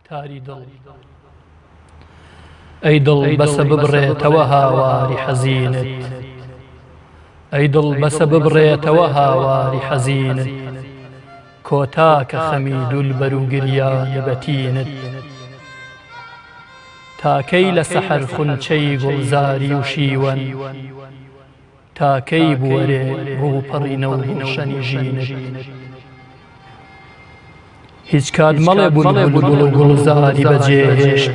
تاری دڵ. ئەی دڵ بەسە ببڕێتەوە هاواری حەزینت ئەی دڵ بەسە ببڕێتەوە هاواری حەزینت کۆتا کە خەمی دولبەر و گریانی بەتینت تاکەی لە سەحەر خونچەی گوڵزاری و شیوەن تا کەی بوەرێ ڕووپەڕی نەوگوڵشەنی ژینت؟ هیچ کات مەڵێ بولبول گوڵ و گوڵزاری بەجێ هێشت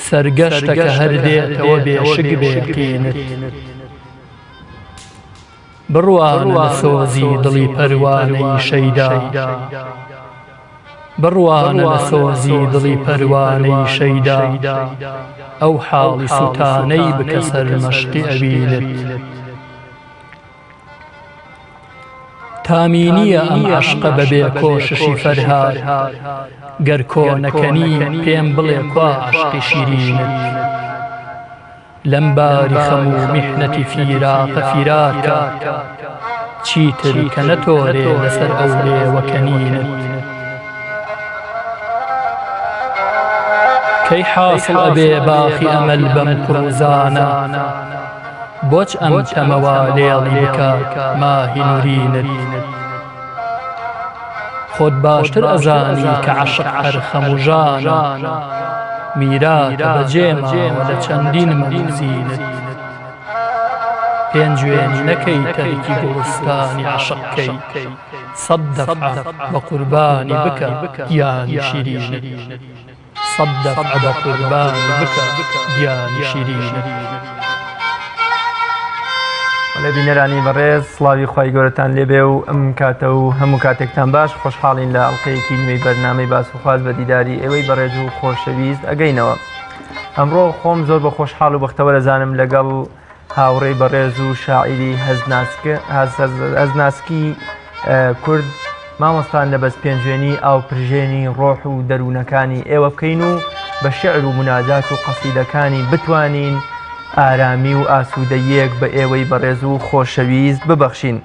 سەرگەشتە کە هەر دێتەوە بێشک بێ یەقینت بڕوانە لە سۆزی دڵی پەروانەی شەیدا بڕوانە لە سۆزی دڵی پەروانەی شەیدا ئەو حاڵی سوتانەی بکە سەرمەشقی ئەوینت تامی نییە ئەم عەشقە بەبێ کۆششی فەرهاد گەر کۆ نەکەنی پێم بڵێ کوا عەشقی شیرینت لەم باری خەم و میحنەتی فیراقە فیراتە چیتر کە نەتۆرێ لەسەر ئەو لێوە کەنینت کەی حاسڵ ئەبێ باخی ئەمەل بەم کوڕوزانە بۆچ ئەم تەمەوا لێڵی بکە ماهی نورینت خۆت باشتر ئەزانی کە عەشق هەر خەم و ژانە میراتە بەجێ ماوە لە چەندین مەموزینت پێنجوێنی نەکەی تەرکی گوڵستانی عەشق کەی سەد دەفعە بە قوربانی بکە گیانی شیرینت. سەد دەفعە بە قوربانی بکە گیانی شیرینت. بەڵێ بینەرانی بەڕێز سڵاوی خوای گەورەتان لێبێ و ئەم کاتە و هەموو کاتێکتان باش خۆشحاڵین لە ئەڵلقەیەکی نوێی بەرنامەی باس و خواست بە دیداری ئێوەی بەڕێز و خۆشەویست ئەگەینەوە ئەمڕۆ خۆم زۆر بە خۆشحاڵ و بەختەوە دەزانم لەگەڵ هاوڕێی بەڕێز و شاعیری هەستناسکی کورد مامۆستا نەبەز پێنجوێنی ئاوپرژێنی ڕۆح و دەروونەکانی ئێوە بکەین و بە شعر و مناجات و قەسیدەکانی بتوانین ئارامی و ئاسوودەیەک بە ئێوەی بەڕێز و خۆشەویست ببەخشین.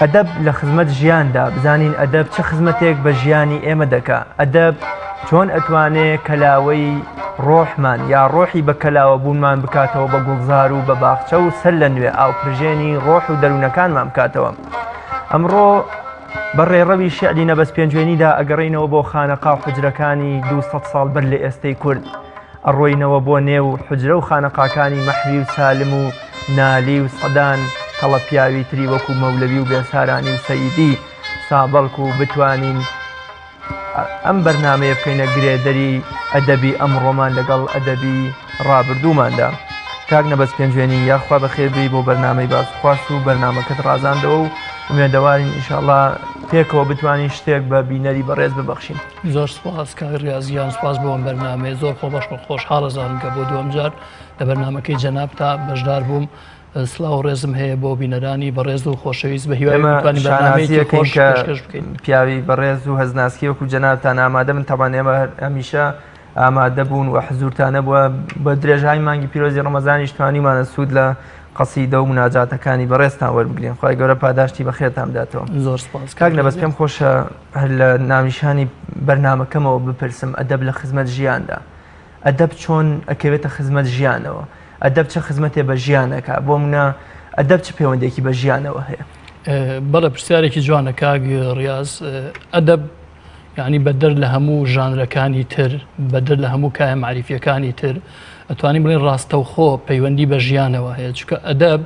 ئەدەب لە خزمەت ژیاندا، بزانین ئەدەب چ خزمەتێک بە ژیانی ئێمە دەکا، ئەدەب چۆن ئەتوانێ کەلاوەی ڕۆحمان یا ڕۆحی بە کەلاوە بوونمان بکاتەوە بە گوڵزار و بە باخچە و سەر لە نوێ ئاوپرژێنی ڕۆح و دەروونەکانمان بکاتەوە. ئەمڕۆ بە ڕێڕەوی شیعری نەبەز پێنجوێنیدا ئەگەڕێینەوە بۆ خانەقا و حوجرەکانی 200 ساڵ بەر لە ئێستەی کورد. ئەڕۆینەوە بۆ نێو حوجرە و خانەقاکانی مەحوی و سالم و نالی و سەدان کەڵە پیاوی تری وەکو مەولەوی و بێسارانی و سەیدی سا بەڵکو بتوانین ئەم بەرنامەیە بکەینە گرێدەری ئەدەبی ئەمڕۆمان لەگەڵ ئەدەبی ڕابردووماندا. کاک نەبەز پێنجوێنی یاخوا بەخێربێی بۆ بەرنامەی باسوخواس و بەرنامەکەت ڕازاندەوە و ئومێدەوارین ئیشاڵا پێکەوە بتوانین شتێک بە بینەری بەڕێز ببەخشین. زۆر سپاس کاک ڕیاز گیان سپاس بۆ ئەم بەرنامەیە زۆر خۆبەخش و خۆشحاڵ ئەزانم کە بۆ دووەم جار لە بەرنامەکەی جەنابتا بەشدار بووم سلاو و ڕێزم هەیە بۆ بینەرانی بەڕێز و خۆشەویست بە هیوای ئێمە بتوانین بەرنامەیەکی شانازیەکەین خۆش کە پێشکەش بکەین. پیاوی بەڕێز و هەستناسکی وەکو جەنابتان ئامادە بن تەبعەن ئێمە هەر هەمیشە ئامادە بوون و حزوورتان نەبووە بە درێژای مانگی پیرۆزی ڕەمەزانیش توانیومانە سوود لە قەسیدە و مناجاتەکانی بەڕێزتان وەربگرین خوای گەورە پاداشتی بەخێرتان بداتەوە. زۆر سپاس کاک کاک نەبەز ڕێزگیان. پێم خۆشە هەر لە ناونیشانی بەرنامەکەمەوە بپرسم ئەدەب لە خزمەت ژیاندا ئەدەب چۆن ئەکەوێتە خزمەت ژیانەوە ئەدەب چ خزمەتێ بە ژیان ئەکا بۆ منە ئەدەب چ پەیوەندێکی بە ژیانەوە هەیە؟ بەڵێ پرسیارێکی جوانە کاک ڕیاز ئەدەب یعنی بەدەر لە هەموو ژانرەکانی تر بەدەر لە هەموو کایە معریفیەکانی تر ئەتوانین بڵێن ڕاستەوخۆ پەیوەندی بە ژیانەوە هەیە چونکە ئەدەب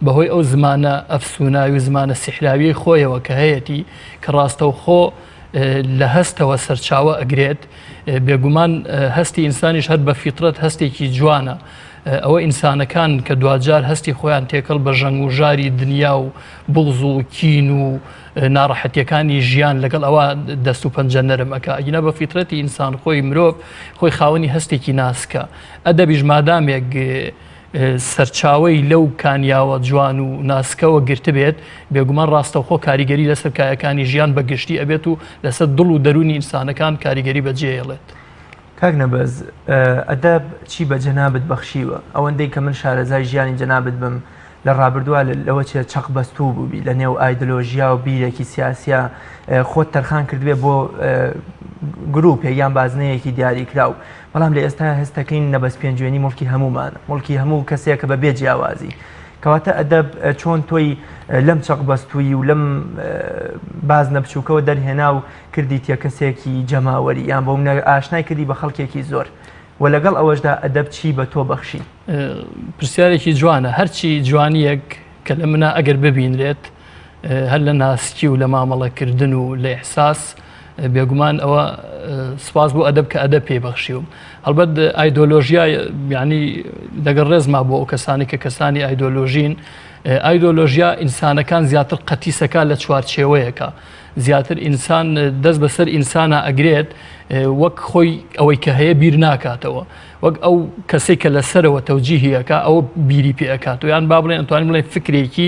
بەهۆی ئەو زمانە ئەفسوناوی و زمانە سیحراویەی خۆیەوە کە هەیەتی کە ڕاستەوخۆ لە هەستەوە سەرچاوە ئەگرێت بێگومان هەستی ئینسانیش هەر بە فیترەت هەستێکی جوانە ئەوە ئینسانەکان کە دواجار هەستی خۆیان تێکەڵ بە ژەنگ و ژاری دنیا و بغز و کین و ناڕەحەتیەکانی ژیان لەگەڵ ئەوە دەست و پەنجە نەرم ئەکا ئەگینا بە فیترەتی ئینسان خۆی مرۆڤ خۆی خاوەنی هەستێکی ناسکە ئەدەبیش مادامێک سەرچاوەی لەو کانیاوە جوان و ناسکەوە گرتبێت بێگومان ڕاستەوخۆ کاریگەری لەسەر کایەکانی ژیان بە گشتی ئەبێت و لەسەر دڵ و دەروونی ئینسانەکان کاریگەری بەجێیەڵێت. کاک نەبەز ئەدەب چی بە جەنابت بەخشیوە؟ ئەوەندەی کە من شارەزای ژیانی جەنابت بم. لە ڕابردووە لەوە چێ چەق بەستوو بووبی لە نێو ئایدلۆژیا و بیرێکی سیاسیا خۆت تەرخان کردبێ بۆ گروپێک یان بازنەیەکی دیاریکراو بەڵام لە ئێستا هەستەکەین نەبەز پێنجوێنی موڵکی هەموومانە موڵکی هەموو کەسێکە بە بێ جیاوازی کەواتە ئەدەب چۆن تۆی لەم چەق بەستووی و لەم بازنە بچووکەوە دەرهێنا و کردیتە کەسێکی جەماوەری یان بۆ منە ئاشنای کردی بە خەڵکێکی زۆر و لەگەڵ ئەوەشدا ئەدەب چی بە تۆ بەخشی؟ پرسیارێکی جوانە هەرچی جوانیەک کە لە منە ئەگەر ببینرێت هەر لە ناسکی و لە مامەڵەکردن و لە ئیحساس بێگومان ئەوە سپاس بۆ ئەدەب کە ئەدەب پێی بەخشیوم هەڵبەت ئایدۆلۆژیا یعنی لەگەڵ ڕێزما بۆ ئەو کەسانی کە کەسانی ئایدۆلۆژین ئایدۆلۆژیا ئینسانەکان زیاتر قەتیسەکە لە چوارچێوەیەکە زیاتر ئینسان دەست بەسەر ئینسانە ئەگرێت وەک خۆی ئەوەی کە هەیە بیر ناکاتەوە وەک ئەو کەسەی کە لە سەرەوە تەوجیهی ئەکا ئەوە بیری پێ ئەکات و یان با بڵێن ئەتوانین بڵێن فکرێکی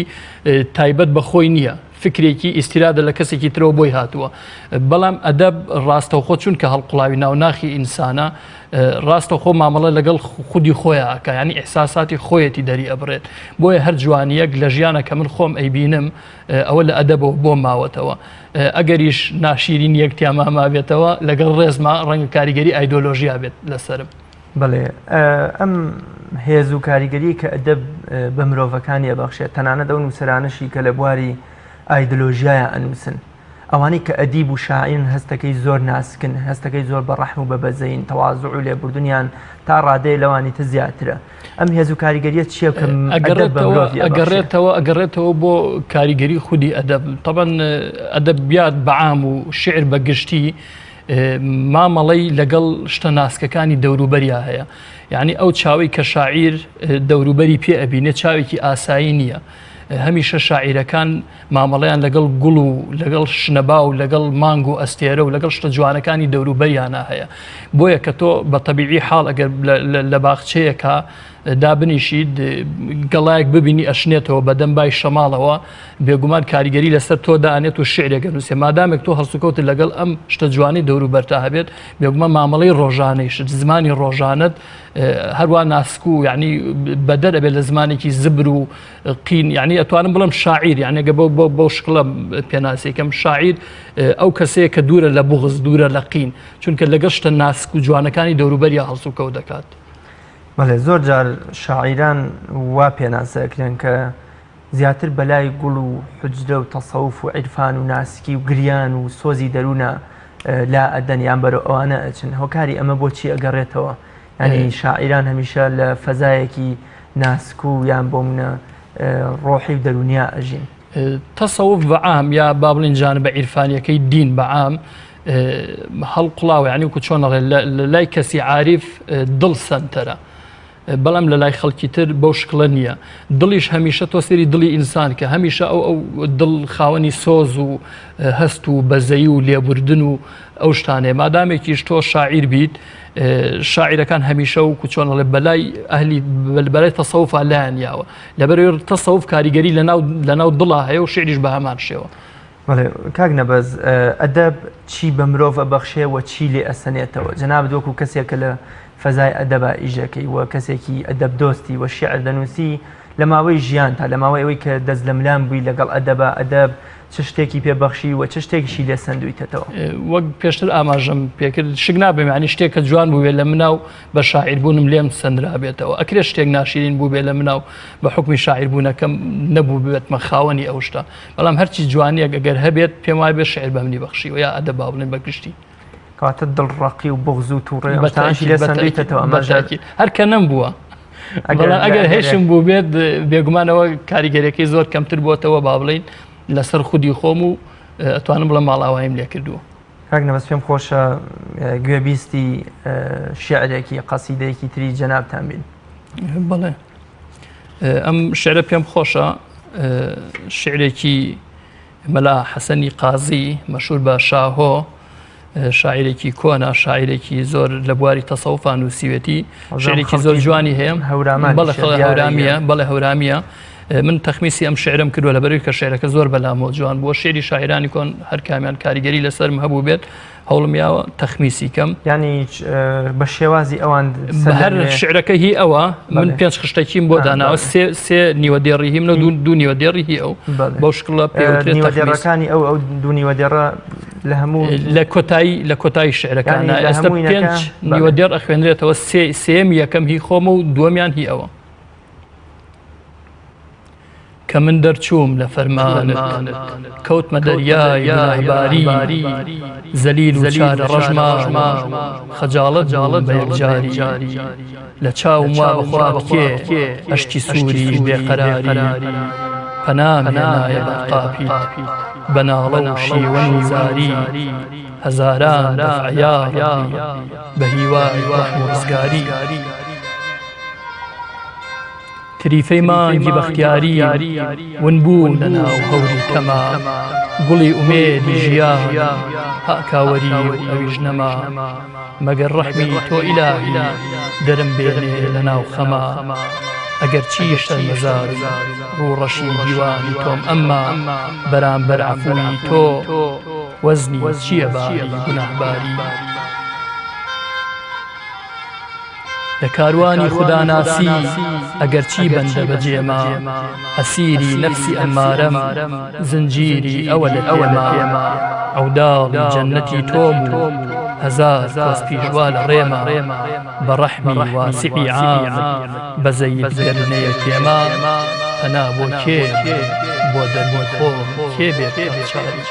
تایبەت بە خۆی نییە فکرێکی ئیستیرادە لە کەسێکی ترەوە بۆی هاتووە بەڵام ئەدەب ڕاستەوخۆ چونکە هەڵقوڵاوی ناو ناخی ئینسانە ڕاستەوخۆ مامەڵە لەگەڵ خودی خۆیان ئەکا ینی ئیحساساتی خۆیەتی دەری ئەبڕێت بۆیە هەر جوانیەک لە ژیانە کە من خۆم ئەیبینم ئەوە لە ئەدەبەوە بۆم ماوەتەوە ئەگەریش ناشیرینیەک تیاما مابێتەوە لەگەڵ ڕێزما ڕەنگە کاریگەری ئایدۆلۆژیا بێت لەسەرم. بەڵێ ئەم هێز و کاریگەری کە ئەدەب بە مرۆڤەکانی ئەبەخشێت تەنانەت ئەو نووسەرانەشی کە لە بواری ئایدۆلۆژیایە ئەنووسن ئەوانەی کە ئەدیب و شاعیرن هەستەکەی زۆر ناسکن، هەستەکەی زۆر بە ڕەحم و بە بەزەیین، تەوازوع و لێبوردنیان تا ڕادەیە لەوانی تر زیاترە. ئەم هێز و کاریگەرییە چییە کە ئەدەب بە مرۆڤی ئەبەخشێ؟ ئەگەڕێتەوە ئەگەڕێتەوە بۆ کاریگەری خودی ئەدەب. تەبعەن ئەدەبیات بە عام و شیعر بە گشتی مامەڵەی لەگەڵ شتە ناسکەکانی دەوروبەریا هەیە. یعنی ئەو چاوەی کە شاعیر دەوروبەری پێ ئەبینێ چاوێکی ئاسایی نییە. هەمیشە شاعیرەکان مامەڵەیان لەگەڵ گوڵ و لەگەڵ شنەبا و لەگەڵ مانگ و ئەستێرە و لەگەڵ شتە جوانەکانی دەوروبەریانە هەیە بۆیە کە تۆ بە تەبیعی حاڵ ئەگەر لە باخچەیەکە دابنیشیت گەڵایەک ببینی ئەشنێتەوە بەدەم بای شەماڵەوە بێگومان کاریگەری لەسەر تۆ دانێت و شعرێک نووسێ مادامێک تۆ هەڵسوکەوت لەگەڵ ئەم شتە جوانی دەوروبەرتا هەبێت بێگومان مامەڵەی ڕۆژانەیشت زمانی ڕۆژانت هەروە ناسک و یعنی بەدەر ئەبێت لە زمانێکی زبر و قین یعنی ئەتوانم بڵم شاعیر یعنی گە بۆ بۆ بۆ شکڵە پێناسەکەم شاعیر ئەو کەسەیە کە دوورە لە بغز دوورە لە قین چونکە لەگەڵ شتە ناسک و جوانەکانی دەوروبەریا هەڵسوکەوت دەکات. بەڵێ زۆر جار شاعیران وا پێناسەکرێن کە زیاتر بەلای گوڵ و حوجرە و تەسەوف و عیرفان و ناسکی و گریان و سۆزی دەروونە لا ئەدەن یان بەرەو ئەوانە ئەچن هۆکاری ئەمە بۆچی ئەگەڕێتەوە یانی شاعیران هەمیشە لە فەزایەکی ناسک و یان بۆ منە ڕۆحی و دەروونیا ئەژین. تەسەوف بە عام یا با بڵێین جانبە عیرفانیەکەی دین بە عام هەڵقوڵاوە یانی وەکو چۆن ئەڵێ لە لای کەسی عاریف دڵ سەنتەرە بەڵام لە لای خەڵکی تر بەو شکڵە نییە دڵیش هەمیشە تۆ سێری دڵی ئینسان کە هەمیشە ئەو ئەو دڵ خاوەنی سۆز و هەست و بەزەیی و لێبوردن و ئەو شتانەیە مادامێکیش تۆ شاعیر بیت شاعیرەکان هەمیشە و کوچۆن ئەڵێ بەلای ئەهلی بەلای تەسەوفا لایان یاوە لەبەرەوەی تەسەوف کاریگەری لەناو لەناو دڵا هەیە و شعریش بە هەمان شێوە. بەڵێ کاک نەبەز ئەدەب چی بە مرۆڤ ئەبەخشێ و چی لێ ئەسەنێتەوە جەنابت وەکو کەسێک کە لە فەزای ئەدەبا ئیشەکەی و کەسێکی ئەدەب دۆستی و شیعر دەنووسی لە ماوەی ژیانتا لە ماوەی ئەوەی کە دەست لە ملان بووی لەگەڵ ئەدەبا ئەدەب چ شتێکی پێ بەخشی و چ شتێکیشی لێ سەندوویتەتەوە؟ وەک پێشتر ئاماژەم پێکرد شک نابەم یانی شتێک کە جوان بووبێ لە منا و بە شاعیر بوونم لێم سەندرابێتەوە ئەکرێ شتێک ناشیرین بووبێ لە منا و بە حوکمی شاعیر بوونەکەم نەبووبێتمە خاوەنی ئەو شتە بەڵام هەرچی جوانیەک ئەگەر هەبێت پێم وایە شعر بە منی بەخشیوە یا ئەدەب با بڵێین بە گشتی. کەواتە دڵڕەقی و بوغز و تووڕەیی ئەم شتانەشی لێ سەندوویتەتەوە ئەمە بەتاکید هەر کە نەمبووە بەڵام ئەگەر هێشم بوو بێت بێگومانەوە کاریگەریەکەی زۆر کەمتر بۆتەوە با بڵین لەسەر خودی خۆم و ئەتوانم بڵێم ماڵئاواییم لێ کردووە. کاک نەبەز پێم خۆشە گوێبیستی شیعرێکی قەسیدەیەکی تری جەنابتان بین. بەڵێ ئەم شعرە پێم خۆشە شعرێکی مەلا حەسەنی قازی مەشهور بە شاهۆ شاعیرێکی کۆنە شاعیرێکی زۆر لە بواری تەسەوفا نووسیوێتی شعرێکی زۆر جوانی هەیە هەورامان بەڵێ هەورامیە بەڵێ هەورامیە. من تەخمیسی ئەم شعرم کردووە لەبەرەوەی کە شعرەکە زۆر بەلامەوە جوان بووە شعری شاعرانی کۆن هەر کامیان کاریگەری لەسەرم هەبوو بێت هەوڵم یاوە تەخمیسی کەم. یانی بە شێوازی ئەوان هەر شعرەکە هی ئەوە من پێنج خشتەکیم بۆ داناوە سێ سێ نیوە دێڕی هی منە دوو نیوە دێڕی هی ئەو بەو شکڵە پێوترێت دێڕەکانی ئەو ئەو دوو نیوە دێڕە لە هەموو لە کۆتایی لە کۆتایی شعرەکان ئێستا پێنج نیوە دێڕ ئەخوێنرێتەوە سێ سێم یەکەم هی خۆمە و دووەمیان هی ئەوە. کە من دەرچووم لە فەرمانت کەوتمە دەریای گوناهباری زەلیل و چارە ڕەش مام خەجاڵەت بووم بە یەکجاری لە چاوم وا بە خوا کێ ئەشکی سووری بێقەراری پەنام هێنایە بەر قاپیت بە ناڵە و شیوەن و زاری هەزاران دەفعە یا ڕەبی بە هیوای ڕەحم و ڕزگاری. تریفەی مانگی بەختیاری ون بوو لە ناو هەوری تەما گوڵی ئومێدی ژیان هاکاوەری و ئەویش نەما مەگەر ڕەحمی تۆ ئیلاهی دەرم بێنێ لە ناو خەما ئەگەر چی شەرمەزار ڕووڕەشی دیوانی تۆم ئەمما بەرامبەر عەفووی تۆ وەزنی چییە باری گوناهباری؟ لە کاروانی خوداناسی ئەگەرچی بەندە بەجێما ئەسیری نەفسی ئەممارەم زنجیری ئەوە لە پێما عەوداڵی جەننەتی تۆم و هەزار کۆسپیش وا لە ڕێما بە ڕەحمی واسعی عامت بەزەیت گەر نەیە پێما پەنا بۆ کێ بەرم بۆ دەردی خۆم کێ بێ بکات چاری.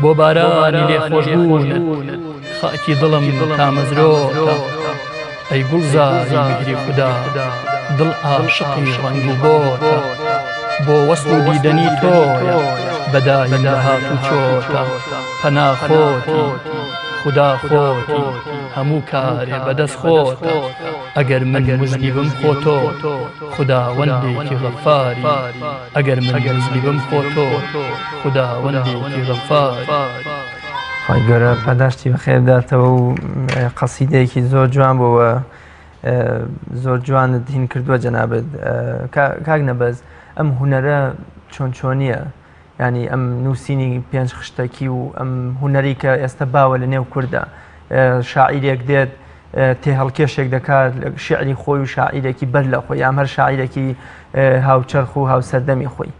بۆ بارانی لێخۆشبوونت خاکی دڵم تامەزرۆتە ئەی گوڵزاری میهری خودا دڵ عاشقی ڕەنگ و بۆتە بۆ وەسڵ و دیدەنی تۆیە بەدایم لە هات و چۆتە پەنا خۆتی خودا خۆتی هەموو کارێ بەدەست خۆتە ئەگەر من موزنیبم خۆ تۆ خوداوەندێکی غەفاری ئەگەر من موزنیبم خۆ تۆ خوداوەندێکی غەفاری. خوای گەورە پاداشتی بەخێر بداتەوە و قەسیدەیەکی زۆر جوان بووە زۆر جوانت هین کردووە جەنابت کاک نەبەز ئەم هونەرە چۆن چۆنیە ینی ئەم نووسینی پێنج خشتەکی و ئەم هونەری کە ئێستا باوە لە نێو کووردا شاعیرێک دێت تێهەڵکێشێک دەکات لە شعری خۆی و شاعیرێکی بەر لە خۆی یان هەر شاعیرێکی هاوچەرخ و هاوسەردەمی خۆی.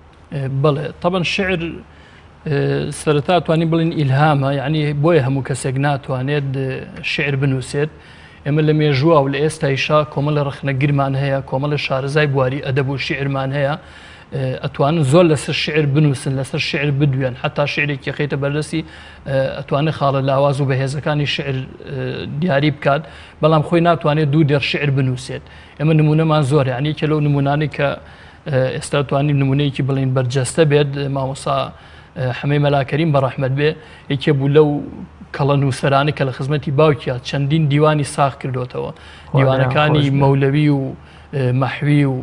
بەڵێ تەبەن شعر سەرەتا توانین بڵین ئیلهامە یعنی بۆیە هەموو کەسێک ناتوانێت شعر بنووسێت ئێمە لە مێژووە و لە ئێستایشا کۆمەڵە ڕەخنەگرمان هەیە کۆمەڵە شارەزای بواری ئەدەب و شعرمان هەیە ئەتوانن زۆر لەسەر شعر بنووسن لەسەر شعر بدوێن حتا شعرێکی خەیتە بەردەستی ئەتوانێت خاڵە لاواز و بەهێزەکانی شعر دیاری بکات بەڵام خۆی ناتوانێت دوو دێڕ شعر بنووسێت ئێمە نمونەمان زۆر یعنی کە لەو نمونانەی کە ئێستا توانین نمونەیەکی بڵین بەرجەستە بێت مامۆسا حەمەی مەلاکەریم بە ڕەحمەت بێ یەکێ بوو لەو کەڵە نووسەرانی کە لە خزمەتی باوکیا چەندین دیوانی ساخ کردوتەوە دیوانەکانی مەولەوی و مەحوی و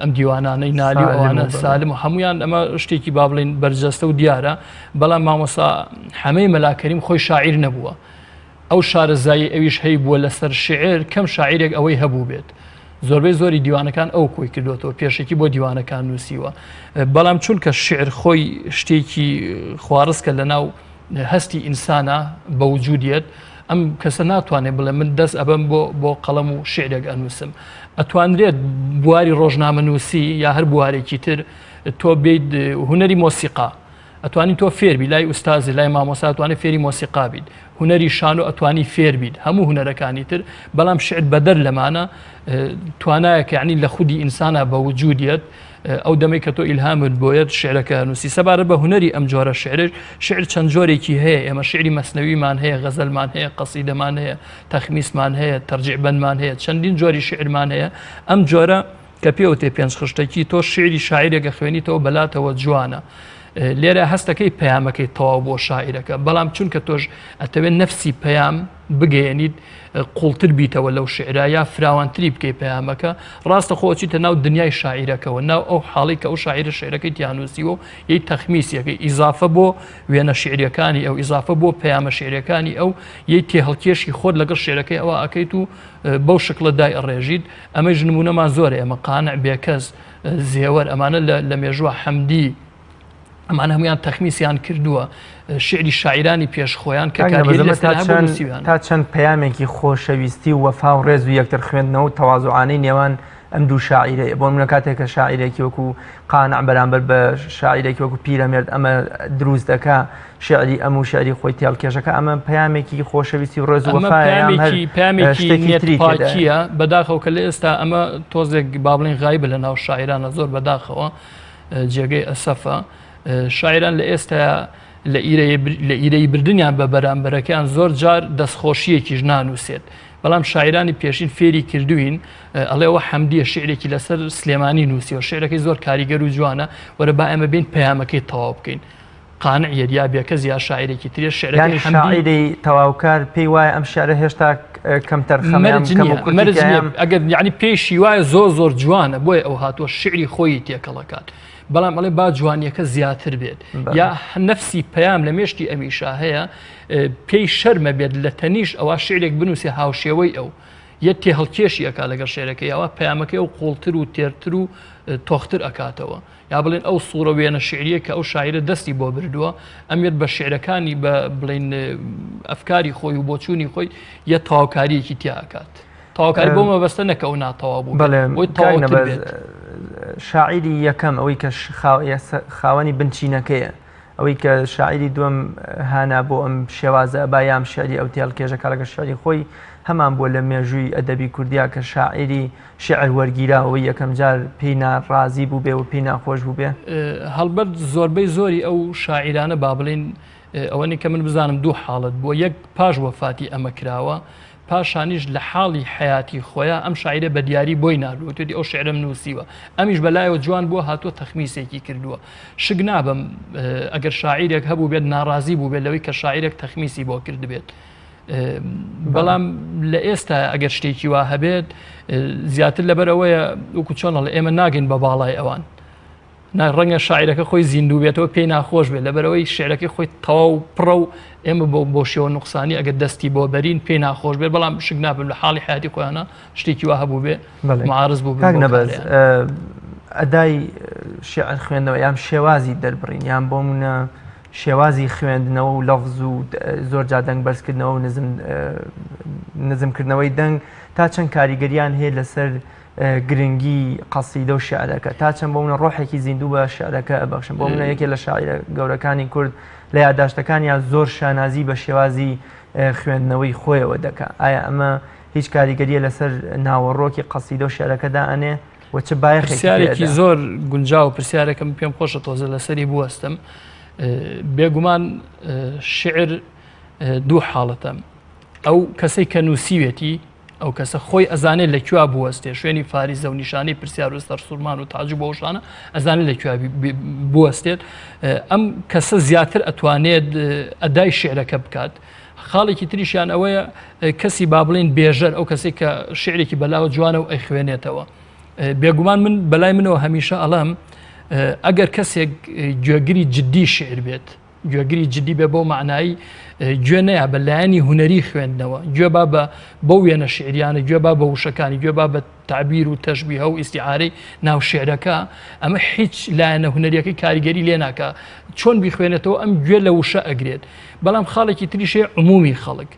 ئەم دیوانانەی نالی و ئەوانە سالم و هەمویان ئەمە شتێکی با بڵین بەرجەستە و دیارە بەڵام مامۆسا حەمەی مەلاکەریم خۆی شاعیر نەبووە ئەو شارەزایی ئەویش هەی بووە لەسەر شعر کەم شاعیرێک ئەوەی هەبوو بێت زۆربەی زۆری دیوانەکان ئەو کۆی کردوێتەوە پێشێکی بۆ دیوانەکان نووسیوە بەڵام چونکە شعر خۆی شتێکی خوارزکە لە ناو هەستی ئینسانە بە وجودیت ئەم کەسە ناتوانێت بڵێ من دەست ئەبەم بۆ بۆ قەڵەم و شعرێک ئەنووسم ئەتوانرێت بواری ڕۆژنامەنووسی یا هەر بوارێکی تر تۆ بیت هونەری مۆسیقا ئەتوانی تۆ فێربی لای ئوستازی لای مامۆسا توانێت فێری مۆسیقا بیت هونەری شانۆ ئەتوانی فێر بیت هەموو هونەرەکانی تر بەڵام شعر بەدەر لەمانە توانایەکە یعنی لە خودی ئینسانە بە وجودیت ئەو دەمەی کە تۆ ئیلهامت بۆیەت شعرەکە نووسی سەبارەت بە هونەری ئەم جۆرە شعرش شعر چەند جۆرێکی هەیە ئێمە شعری مەسنەویمان هەیە غەزەلمان هەیە قەسیدەمان هەیە تەخمیسمان هەیە تەرجیع بەندمان هەیە چەندین جۆری شعرمان هەیە ئەم جۆرە کە پێوتێ پێنج خشتەکی تۆ شعری شاعرێک ئەخوێنیتەوە بەلاتەوە جوانە. لێرە هەستەکەی پەیامەکەی تەواو بۆ شاعیرەکە بەڵام چونکە تۆش ئەتەوێت نەفسی پەیام بگەیەنیت قوڵتر بیتەوە لەو شعرا یا فراوانتری بکەی پەیامەکە ڕاستە خۆ چیتە ناو دنیای شاعیرەکەوە ناو ئەو حاڵی کە ئەو شاعیرە شعرەکەی تیانوسیوە و یەی تەخمیسیەکەی ئیزافە بۆ وێنە شعریەکانی ئەو ئیزافە بۆ پەیامە شعرەکانی ئەو یەی تێهەڵکێشی خۆت لەگەڵ شعرەکەی ئەوە ئەکەیت و بەو شکڵە دای ئەڕێژیت ئەمەش نمونەمان زۆرە ئێمە قانع بێکەس زێوەر ئەمانە لە مێژووە حەمدی ئەمانە هەمویان تەخمیسیان کردووە شعری شاعیرانی پێش خۆیان کە تا چەند پەیامێکی خۆشەویستی و وەفا و ڕێز و یەکتر خوێندنەوە و تەوازوعانەی نێوان ئەم دوو شاعیرەیە بۆ منە کاتێک کە شاعیرێکی وەکو قانع بەرامبەر بە شاعیرێکی وەکو پیرەمێرد ئەمە دروست دەکا شعری ئەم و شعری خۆی تێڵکێشەکە ئەمە پەیامێکی خۆشەویستی و ڕێز و پەیامێکی پەیامێکی پاکیە بەداخەوە کە لە ئێستا ئەمە تۆزێک با بڵێن غایبە لە ناو شاعیرانە زۆر بەداخەوە جێگەی ئەسەفە شاعیران لە ئێستا لە ئیرەی بردنیان بە بەرامبەرەکەیان زۆر جار دەستخۆشیەکیش نانووسێت بەڵام شاعیرانی پێشین فێری کردوین ئەڵێ ئەوە حەمدیە شعرێکی لەسەر سلێمانی نووسیوە شعرەکەی زۆر کاریگەر و جوانە وەرە با ئێمە بین پەیامەکەی تەواو بکەین قانع یە یا بێکەس یا شاعیرێکی ترێ شعرەکەی یانی شاعیری تەواوکار پێی وایە ئەم شعرە هێشتا کەمتەرخەمە مەرج نییە مەرج نییە ئەگەر یعنی پێشی وایە زۆر زۆر جوانە بۆیە ئەو هاتووە شعری خۆی تێکەڵەکات بەڵام ئەڵێ با جوانیەکە زیاتر بێت یا نەفسی پەیام لە مێشتی ئەمیشا هەیە پێی شەرمە بێت لە تەنیش ئەوە شعرێک بنووسێ هاوشێوەی ئەو یە تێهەڵکێشی ئەکا لەگەڵ شعرەکەی ئەوە پەیامەکەی ئەو قوڵتر و تێرتر و تۆختر ئەکاتەوە یا بڵێن ئەو سوورە وێنە شعریە کە ئەو شاعیرە دەستی بۆ بردووە ئەمێت بە شعرەکانی بە بڵین ئەفکاری خۆی و بۆچوونی خۆی یە تەواوکاریەکی تیا ئەکات تەواوکاری بۆ مەبەستە نەکە ئەو ناتەواو بوو بەڵێ بۆی تەواوتر بێت. شاعیری یەکەم ئەوەی کە خاوەنی بنچینەکەیە ئەوەی کە شاعیری دووەم هانا بۆ ئەم شێوازە ئەبا یام شعری ئەو تێڵکێژە لەگە شعری خۆی هەمان بووە لە مێژووی ئەدەبی کوردیا کە شاعیری شعر وەرگیراوەی یەکەم جار پێی ناڕازی بووبێ و پێی ناخۆش بووبێ؟ هەڵبەت زۆربەی زۆری ئەو شاعیرانە با بڵێین ئەوەنی کە من بزانم دوو حاڵەت بووە یەک پاش وەفاتی ئەمە کراوە پاشانیش لە حاڵی حەیاتی خۆیا ئەم شاعیرە بە دیاری بۆی ناردووە وتویەتی ئەو شعرەم نووسیوە ئەمیش بەلایەوە جوان بووە هاتووە تەخمیسێکی کردووە شک نابەم ئەگەر شاعیرێک هەبوو بێت ناڕازی بوو بێت لەوەی کە شاعیرێک تەخمیسی بۆ کردبێت بەڵام لە ئێستا ئەگەر شتێکی وا هەبێت زیاتر لەبەرەوەیە وەکو چۆن ئەڵێ ئێمە ناگەین بە باڵای ئەوان نا ڕەنگە شاعیرەکە خۆی زیندوو بێتەوە پێی ناخۆش بێت لەبەرئەوەی شعرەکەی خۆی تەواو پڕە و ئێمە بۆ بۆ شێوە نوقسانی ئەگەر دەستی بۆ بەرین پێی ناخۆش بێت بەڵام شک نابم لە حاڵی حیاتی خۆیانە شتێکی وا هەبوو بێ معارض بوو کاک نەبەز ئەدای شعر خوێندنەوە یان شێوازی دەربڕین یان بۆ منە شێوازی خوێندنەوە و لەفز و زۆر جا دەنگ بەرزکردنەوە و نزم نزمکردنەوەی دەنگ تا چەند کاریگەریان هەیە لەسەر گرنگی قەسیدە و شعرەکە تا چەند بۆ منە ڕۆحێکی زیندوو بە شعرەکە ئەبەخشن بۆ منە یەکێ لە شاعیرە گەورەکانی کورد لە یاداشتەکانیان زۆر شانازی بە شێوازی خوێندنەوەی خۆیەوە دەکا ئایا ئەمە هیچ کاریگەریە لەسەر ناوەڕۆکی قەسیدە و شعرەکەدا ئەنێ و چ بایەخێکی پرسیارێکی زۆر گونجاو پرسیارێکم پێم خۆشە تۆزە لەسەری بوەستم بێگومان شعر دوو حاڵەتە ئەو کەسەی کە نووسیوێتی ئەو کەسە خۆی ئەزانێت لە کوێ بوەستێ شوێنی فاریزە و نیشانەی پرسیار و سەرسوورمان و تاجو بۆ شانە ئەزانێت لە کوێ بوەستێت ئەم کەسە زیاتر ئەتوانێت ئەدای شعرەکە بکات خاڵێکی تریشیان ئەوەیە کەسی با بڵین بێژەر ئەو کەسێک کە شعرێکی بەلاوە جوانە و ئەیخوێنێتەوە بێگومان من بەلای منەوە هەمیشە ئەڵم ئەگەر کەسێک گوێگری جددی شعر بێت گوێگری جدی بێ بەو مەعنای گوێ نەیا بە لایەنی هونەری خوێندنەوە گوێ با بە بەو وێنە شعریانە گوێ با بە وشەکانی گوێ با بە تعبیر و تەشبیهە و ئیسیعاەی ناو شعرەکە ئەمە هیچ لایەنە هونەریەکەی کاریگەری لێ ناکە چۆن بیخوێنێتەوە ئەم گوێ لە وشە ئەگرێت بەڵام خاڵێکی تریشێ عمومی خەڵک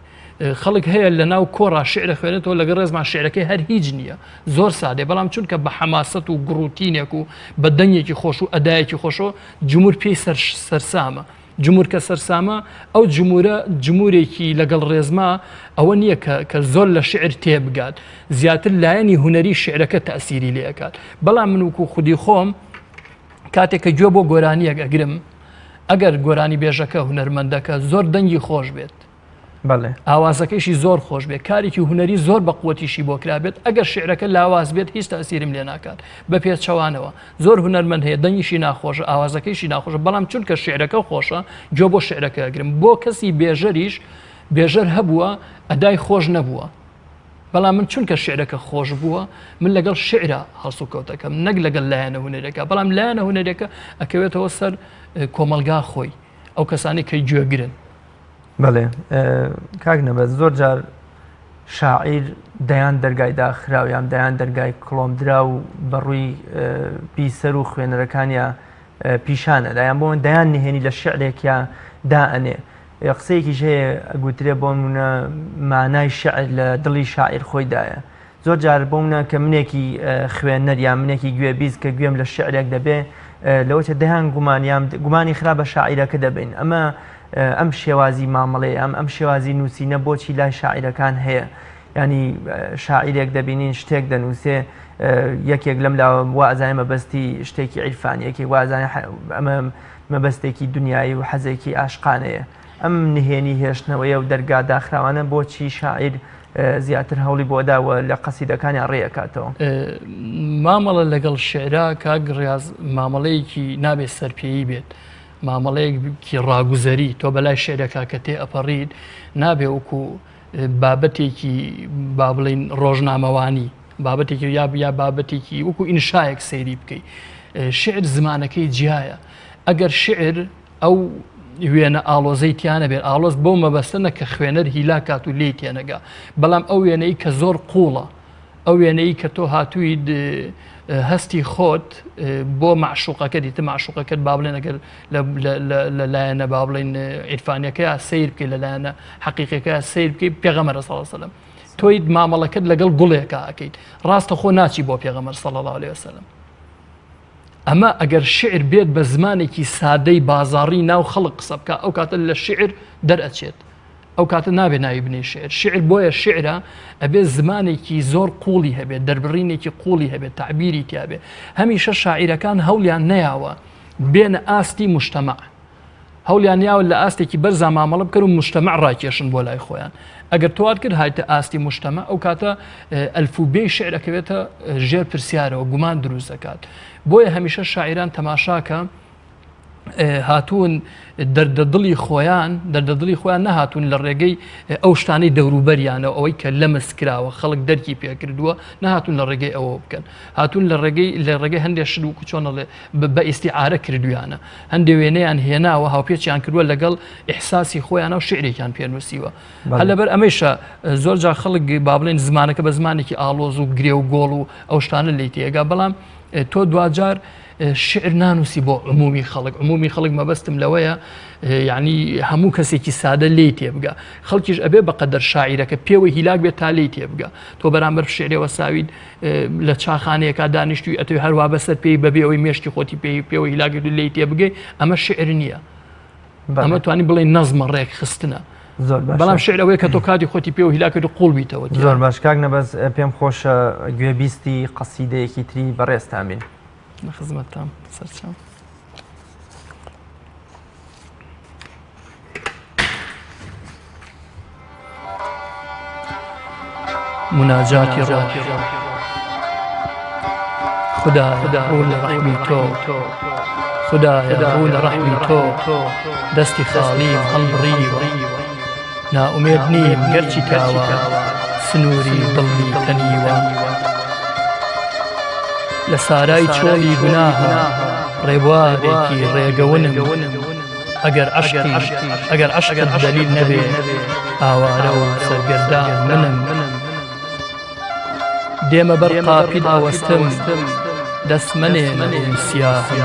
خەڵک هەیە لە ناو کۆڕا شعرە خوێنێتەوە لەگەڵ ڕێزمان شعرەکەی هەر هیچ نییە زۆر سادێ بەڵام چونکە بە حەماسەت و گڕوتینێک و بە دەنگێکی خۆش و ئەدایەکی خۆشەوە جمهور پێی سەر سەرسامە جمهور کە سەرسامە ئەو جمهورە جمهورێکی لەگەڵ ڕێزما ئەوە نییە کە کە زۆر لە شعر تێبگات زیاتر لایەنی هونەری شعرەکە تەسیری لێ ئەکات بەڵام من وکو خودی خۆم کاتێک کە گوێ بۆ گۆرانیەک ئەگرم ئەگەر گۆرانی بێژەکە هونەرمەندەکە زۆر دەنگی خۆش بێت. بەڵێ. ئاوازەکەیشی زۆر خۆش بێت، کارێکی هونەری زۆر بە قوەتیشی بۆ کرابێت، ئەگەر شیعرەکە لاواز بێت هیچ تەئسیرم لێ ناکات. بە پێچەوانەوە زۆر هونەرمەند هەیە دەنگیشی ناخۆشە، ئاوازەکەیشی ناخۆشە، بەڵام چونکە شیعرەکە خۆشە گوێ بۆ شیعرەکە ئەگرم. بۆ کەسی بێژەریش بێژەر هەبووە ئەدای خۆش نەبووە، بەڵام من چونکە شیعرەکە خۆش بووە من لەگەڵ شیعرا هەڵسوکەوت ئەکەم نەک لەگەڵ لایەنە هونەریەکە، بەڵام لایەنە هونەریەکە ئەکەوێتەوە سەر کۆمەڵگا خۆی، ئەو کەسانەی کە گوێگرن. بەڵێ کاک نەبەز زۆر جار شاعیر دەیان دەرگای داخراو یان دەیان دەرگای کڵۆمدرا و بەڕووی بیسەر و خوێنەرەکانیا پیشانە دایان بۆ دەیان نهێنی لە شعرێکیا دائەنێ قسەیەکیش هەیە گوترێ بۆ منە مانای شعر لە دڵی شاعیر خۆیدایە زۆر جار بۆ منە کە منێکی خوێنەر یان منێکی گوێبیست کە گوێم لە شعرێک دەبێ لەوەچە دەیان گومان یان گومانی خراپ بە شاعیرەکە دەبین ئەمە ئەم شێوازی مامەڵەیە ئەم ئەم شێوازی نووسینە بۆچی لای شاعیرەکان هەیە ینی شاعیرێک دەبینین شتێک دەنووسێ یەکێک لەم لاوە وازای مەبەستی شتێکی عیرفان یەکێک وازای ئەمە مەبەستێکی دنیایی و حەزێکی ئاشقانەیە ئەم نهێنی هێشتنەوەیە و دەرگا داخراوانە بۆچی شاعیر زیاتر هەوڵی بۆ دا و لە قەسیدەکانیان ڕێ ئەکاتەوە. مامەڵە لەگەڵ شیعرا کاک ڕیاز مامەڵەیەکی نابێت سەرپێیی بێت، مامەڵەیەکی ڕاگوزەری، تۆ بەلای شیعرێکا کە تێ ئەپەڕیت نابێ وەکو بابەتێکی با بڵێین ڕۆژنامەوانی بابەتێکی یا یا بابەتێکی وەکو ئینشایەک سەیری بکەی. شیعر زمانەکەی جیایە. ئەگەر شیعر ئەو وێنە ئاڵۆزەی تیا نەبێت، ئاڵۆز بەو مەبەستە نە کە خوێنەر هیلاک کات و لێی تێنەگا، بەڵام ئەو وێنەی کە زۆر قووڵە، ئەو وێنەی کە تۆ هاتوویت هەستی خۆت بۆ مەعشوقەکە دیت، مەعشوقەکەت با بڵێن ئەگەر لە لایەنە با بڵێن عیرفانیەکەیا سەیر بکەیت، لە لایەنە حەقیقیەکەیا سەیر بکەیت، پێغەمبەر صلی الله علیه وسلم تۆیت مامەڵەکەت لەگەڵ گوڵێکا ئەکەیت، ڕاستە خۆ ناچی بۆ پێغەمبەر صلی الله علیه وسلم. ئەمە ئەگەر شیعر بێت بە زمانێکی سادەی بازاڕی ناو خەڵک قسە بکا ئەو کاتە لە شیعر دەرئەچێت ئەو کاتە نابێت ناوی بنێ شیعر شیعر بۆیە شیعرە ئەبێ زمانێکی زۆر قوڵی هەبێت دەربڕینێکی قوڵی هەبێت تەعبیری تیابێ هەمیشە شاعیرەکان هەوڵیان نەیاوە بێنە ئاستی مجتەمع هەوڵیان یاوە لە ئاستێکی بەرزا مامەڵە بکەن و مجتەمع ڕاکێشن بۆ لای خۆیان ئەگەر تۆوات کرد هایتە ئاستی مجتەمع ئەو کاتە ئەلفوبێی شعر ئەکەوێتە ژێر پرسیارەوە گومان دروست دەکات بۆیە هەمیشە شاعیران تەماشاکە هاتوون دەردە دڵی خۆیان دەردە دڵی خۆیان نەهاتوون لە ڕێگەی ئەو شتانەی دەوروبەریانەوە ئەوەی کە لەمس کراوە خەڵک دەرکی پێکردووە نەهاتوون لە ڕێگەی ئەوە بکەن هاتوون لە ڕێگەی لە ڕێگەی هەندێک شت وەکو چۆنەڵێ بە ئیستیعارە کردویانە هەندێ وێنەیان هێناوە هاوپێچیان کردووە لەگەڵ ئیحساسی خۆیانە و شعرێکیان پێنووسیوە هەر لەبەر ئەمەیشە زۆر جار خەڵک با بڵێن زمانەکە بە زمانێکی ئاڵۆز و گرێ و گۆڵ و ئەو شتانە لێی تێگا بەڵام تۆ دواجار شعر نانووسی بۆ عمومی خەڵک عمومی خەڵک مەبەستم لەوەیە یعنی هەموو کەسێکی سادە لێی تێبگا خەڵکیش ئەبێ بەقەدەر شاعیرەکە پێوەی هیلاک بێت تا لێی تێبگا تۆ بەرامبەر شعرێ وەساویت لە چاخانەیەکا دانیشتوی ئەتەوێ هەروا بەسەر پێی بەبێ ئەوەی مێشکی خۆتی پێی پێوە هیلاگرت و لێی تێبگەی ئەمە شعر نییە ئەمە توانی بڵێ نەزمە ڕێکخستنە زۆر باش بەڵام شعر ئەوەیە کە تۆ کاتی خۆتی پێوە هیلاکرد و قوڵ بیتەوە زۆر باش کاک نەبەز پێم خۆشە گوێبیستی قەسیدەیەکی تری بەڕێزتان بین لە خزمەتتان سەرچاو. مناجاتی ڕۆح خودا ڕوو لە ڕەحمی تۆ خدایە ڕوو لە ڕەحمی تۆ دەستی خاڵیم هەڵبڕیوە نائومێد نیم گەرچی تاوە سنووری دڵمی تەنیوە لە سارای چۆڵی گوناهە ڕێبوارێکی ڕێگەونم ئەگەر عەشقی ئەگەر عەشقت دەلیل نەبێ ئاوارە و سەرگەردان منم دێمە بەر قاپیت ئەوەستم دەست مەنێنە ڕووی سیاهم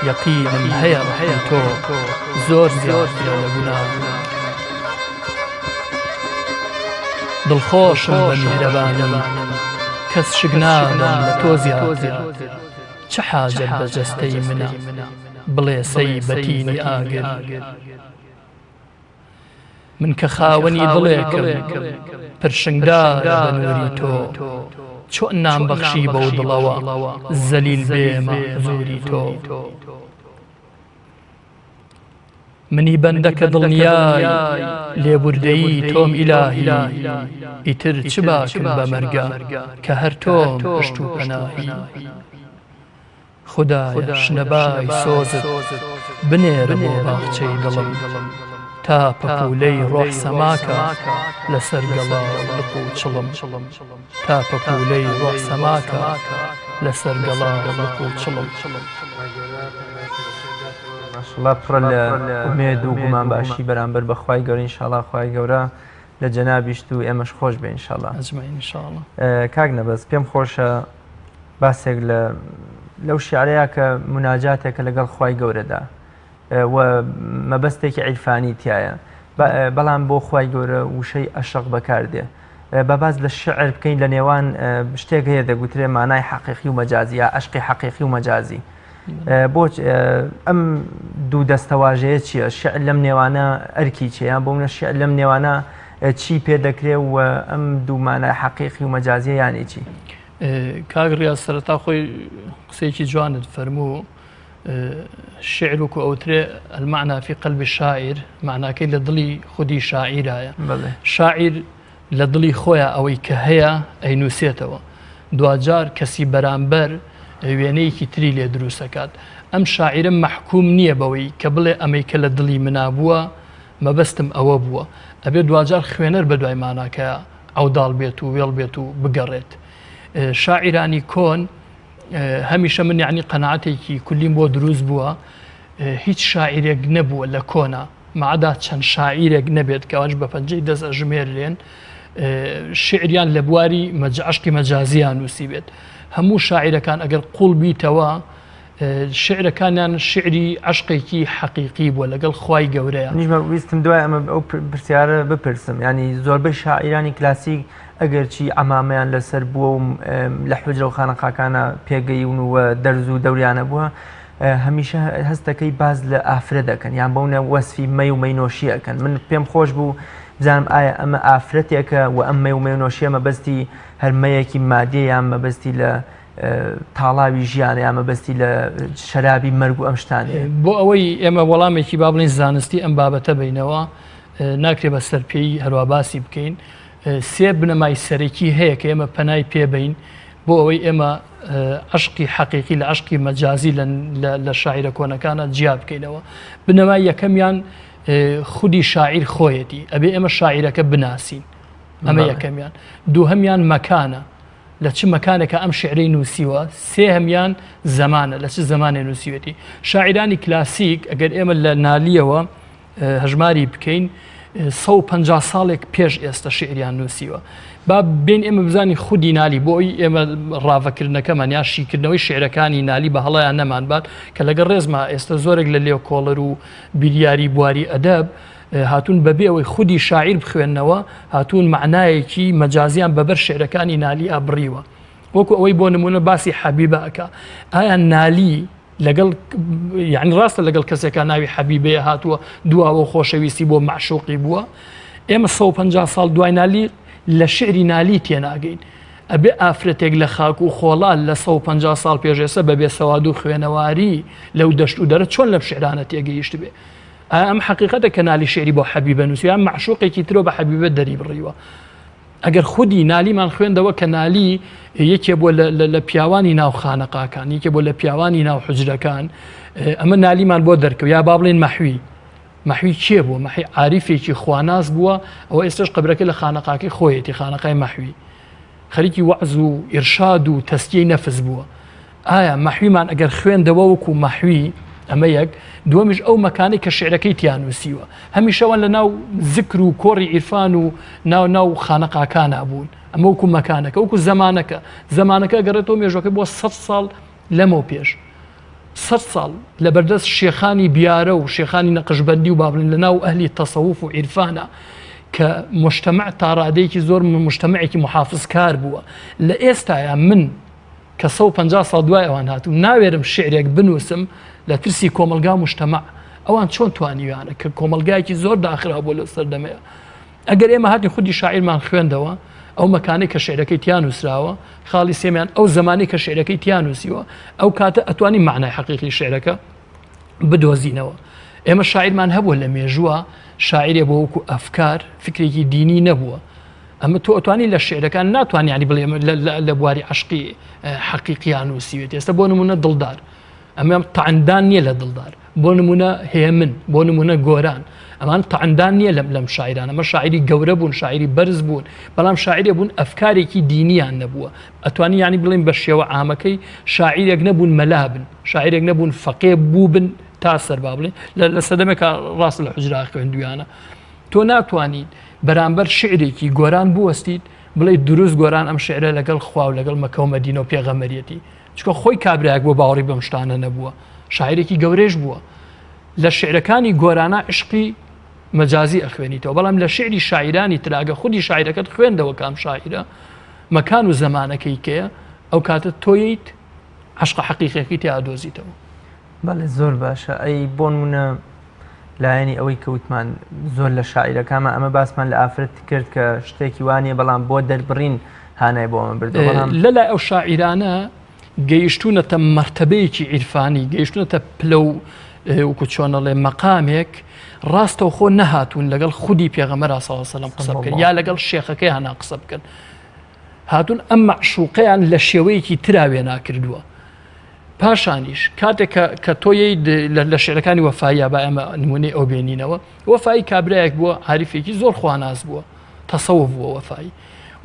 یەقینم هەیە ڕەحمی تۆ زۆر زیاترە لە گوناهم دڵخۆشم بە میهرەبانی کەس شک نابەم لە تۆ زیاتر چ حاجەت بە جەستەی منە بڵێسەی بەتینی ئاگر من کە خاوەنی دڵێکم پرشنگدارە بە نوری تۆ چۆن نامبەخشی بەو دڵەوە زەلیل بێمە حزوری تۆ. منی بەندە کە دڵنیای لێبوردەیی تۆم ئیلاهی ئیتر چ باکم بە مەرگە کە هەر تۆم پشت و پەناهی خودایە شنەبای سۆزت بنێرە بۆ باخچەی دڵم تا پەپوولەی ڕۆح سەماکە لەسەر گەڵا و لق و چڵم تا پەپوولەی ڕۆح سەماکە لەسەر گەڵا و لق و چڵم. ماشاءاللە پڕە لە ئومێد و گومان باشی بەرامبەر بە خوای گەورە انشاءاللە خوای گەورە لە جەنابیشت و ئێمەش خۆش بێ انشاءاللە اجمعین انشاءاللە. کاک نەبەز پێم خۆشە باسێک لە لەو شعرەیە کە مناجاتێکە لەگەڵ خوای گەورەدا و مەبەستێکی عیرفانی تایە بەڵام بۆ خوای گەورە وشەی ئەشق بەکاردێ با باس لە شعر بکەین لە نێوان شتێک هەیە دەگوترێ مانای حەقیقی و مەجازی یا ئەشقی حەقیقی و مەجازی بۆ ئەم دوو دەستەواژەیە چییە شعر لەم نێوانە ئەرکی چیە یان بۆ منە شعر لەم نێوانە چی پێ دەکرێ و ئەم دوو مانای حەقیقی و مەجازیە یانی چی؟ کاک ڕیاز سەرەتا خۆی قسەیەکی جوانت فەرموو شعر وەکو ئەوترێ المعنى في قلب الشاعر معناکەی لە دڵی خودی شاعیرایە شاعیر لە دڵی خۆیا ئەوەی کە هەیە ئەینووسێتەوە، دواجار کەسی بەرامبەر وێنەیەکی تری لێ دروست ئەکات. ئەم شاعیرە مەحکووم نییە بەوەی کە بڵێ ئەمەی کە لە دڵی منا بووە مەبەستم ئەوە بووە. ئەبێ دواجار خوێنەر بە دوای ماناکەیا عەوداڵ بێت و وێڵ بێت و بگەڕێت. شاعیرانی کۆن هەمیشە من یەعنی قەناعەتێکی کولیم بۆ دروست بووە هیچ شاعیرێک نەبووە لە کۆنا مەعدا چەند شاعیرێک نەبێت کە ئەوانیش بە پەنجەی دەست ئەژمێررێن شعریان لە بواری عەشقی مەجازیان نووسی بێت هەموو شاعیرەکان ئەگەر قوڵ بیتەوە شعرەکانیان شعری عەشقێکی حەقیقی بووە لەگەڵ خوای گەورەیە. منیش ویستم دوای ئەمە ئەو پرسیارە بپرسم ینی زۆربەی شاعیرانی کلاسیک ئەگەرچی عەمامەیان لەسەر بووە و لە حوجرە و خانەقاکانە پێگەیون و دەرز و دەوریانە بووە هەمیشە هەست دەکەی باس لە ئافرەت دەکەن یان بەونە وەسفی مەی و مەینۆشی ئەکەن من پێم خۆش بوو بزانم ئایا ئەمە ئافرەتێکە و ئەم مەی و مەینۆشیە مەبەستی هەر مەیەکی مادیە یان مەبەستی لە تاڵاوی ژیانە یان مەبەستی لە شەرابی مەرگ و ئەم شتانەیە. بۆ ئەوەی ئێمە وەڵامێکی با بڵێین زانستی ئەم بابەتە بەینەوە ناکرێ بە سەرپێی هەروا باسی بکەین سێ بنەمای سەرەکی هەیە کە ئێمە پەنای پێ بەین بۆ ئەوەی ئێمە عەشقی حەقیقی لە عەشقی مەجازی لە شاعیرە کۆنەکانە جیا بکەینەوە بنەمای یەکەمیان خودی شاعیر خۆیەتی ئەبێ ئێمە شاعیرەکە بناسین ئەمە یەکەمیان دووهەمیان مەکانە لە چ مەکانێکە ئەم شعرەی نووسیوە سێهەمیان زەمانە لە چ زمانێ نووسیوێتی شاعیرانی کلاسیک ئەگەر ئێمە لە نالیەوە هەژماری بکەین 150 ساڵێک پێش ئێستا شعریان نووسیوە با بین ئێمە بزانین خودی نالی بۆ ئەوی ئێمە ڕاڤەکردنەکەمان یا شیکردنەوەی شعرەکانی نالی بە هەڵیان نەمان بات کە لەگەڵ ڕێزما ئێستا زۆرێک لە لێکۆڵەر و بیریاری بواری ئەدەب هاتوون بەبێ ئەوەی خودی شاعیر بخوێندنەوە هاتوون معنایەکی مەجازیان بەبەر شعرەکانی نالی ئابڕیوە وەکو ئەوەی بۆ نمونە باسی حەبیبە ئەکا ئایا نالی لەگەڵ یعنی ڕاستە لەگەڵ کەسێکا ناوی حەبیبەیە هاتووە دواوە خۆشەویستی بۆ معشوقی بووە ئێمە 150 ساڵ دوای نالی لە شعری نالی تێناگەین ئەبێ ئافرەتێک لە خاک و خۆڵا لە 150 ساڵ پێشێسە بە بێ سەواد و خوێنەواری لەو دەشت و دەرە چۆن لەم شعرانە تێگەیشت بێ ئەم حقیقەتە کە نالی شعری بۆ حەبیبە نووسی یان معشوقێکی ترۆ بە حەبیبە دەری بڕیوە ئەگەر خودی نالیمان خوێندەوە کە نالی یەکێ بووە لە پیاوانی ناو خانەقاکان یەکێ بووە لە پیاوانی ناو حجرەکان ئەمە نالیمان بۆ دەرکەوت یا با بڵێن مەحوی مەحوی کێ بووە مەحی عاریفێکی خواناس بووە ئەوە ئێستش قبرەکە لە خانەقاکەی خۆیەتی خانەقای مەحوی خەریکی وەعز و ئیرشاد و تەسکیەی نەفس بووە ئایا مەحویمان ئەگەر خوێندەوە وەکو مەحوی ئەمە یەک دووەمیش ئەو مەکانەی کە شعرەکەی تیا نووسیوە هەمیشە ئەوان لە ناو زکر و کۆڕی عیرفان و ناو ناو خانەقاکانا بوون ئەمە وەکو مەکانەکە وەکو زەمانەکە زەمانەکە گەڕێتەوە مێژوەکە بۆ سە ساڵ لەمەو پێش سە ساڵ لە بەردەست شێخانی بیارە و شێخانی نەقشبەندی و بابلین لە ناو ئەهلی تەسەوف و عیرفانە کە مجتمع تا ڕادەیەکی زۆر مجتمعێکی محافزکار بووە لە ئێستایا من کە 150 ساڵ دوای ئەوان هاتووم ناوێرم شعرێک بنووسم لە ترسی کۆمەڵگا و مجتمع ئەوان چۆن توانیویانە کە کۆمەڵگایەکی زۆر داخرا بۆ لەو سەردەمەیە ئەگەر ئێمە هاتین خودی شاعیرمان خوێندەوە ئەو مەکانەی کە شعرەکەی تیا نووسراوە خاڵی سێمیان ئەو زمانی کە شعرەکەی تیا نووسیوە ئەو کاتە ئەتوانی معنای حەقیقی شعرەکە. بدۆزینەوە. ئێمە شاعیرمان هەبووە لە مێژووە شاعیرێ بۆ وەکو ئەفکار فکرێکی دینی نەبووە. ئەمە تۆ ئەتوانی لە شعرەکان ناتوانانی ینی بڵێ لە بواری عشقی حەقیقیان نووسیوێت ئێستا بۆ نمونە دڵدار ئەمە تەعندان نییە لە دڵدار بۆ نمونە هێمن بۆ نمونە گۆران ئەمان تەعندان نییە لەم لەم شاعرانە ئەمە شاعری گەورە بوون شاعری بەرز بوون بەڵام شاعرێ بوون ئەفکارێکی دینیان نەبووە ئەتوانی ینی بڵێن بە شێوە عامەکەی شاعیرێک نەبوون مەلا بن شاعیرێک نەبوون فەقێ بووبن تا سەر با بڵێن لە سەدەمێکا ڕاست لە حجرا خوێندویانە تۆ ناتوانیت بەرامبەر شعرێکی گۆران بوەستیت بڵێ دروست گۆران ئەم شعرە لەگەڵ خوا و لەگەڵ مەکە و مەدینە و پێغەمەریەتی چکە خۆی کابراەک بۆ باوەڕی بەم شتانە نەبووە شاعرێکی گەورەش بووە لە شعرەکانی گۆرانە عشقی مەجازی ئەخوێنیتەوە بەڵام لە شعری شاعرانی تراگە خودی شاعرەکەت خوێندەوە کام شاعرە مەکان و زەمانەکەی کەیە ئەو کاتە تۆیت عەشقە حەقیقیەکەی تیا ئەدۆزیتەوە. بەڵێ زۆر باشە ئەی بۆنمونە لایەنی ئەوەی کە وتمان زۆر لە شاعیرەکانمان ئەمە باسمان لە ئافرەت کرد کە شتێکی وانە بەڵام بۆ دەربڕین هانای بۆ ئەمە بردو بەڵام لە لای ئەو شاعیرانە گەیشتونەتە مەرتەبەیەکی عیرفانی گەیشتونەتە پلە و وەکو چۆنەڵێ مەقامێک ڕاستەوخۆ نەهاتوون لەگەڵ خودی پێغەمبەر صلی الله علیه و سلم قسە بکەن یا لەگەڵ شێخەکەیان قسە بکەن هاتوون ئەم مەعشوقەیان لە شێوەیەکی ترا وێنا کردووە. پاشانیش کاتێک کە تۆ یەی لە شعرەکانی وەفاییە با ئێمە نمونەی ئەو بێنینەوە وەفایی کابرایەک بووە عاریفێکی زۆر خواناس بووە تەسەوف بووە وەفایی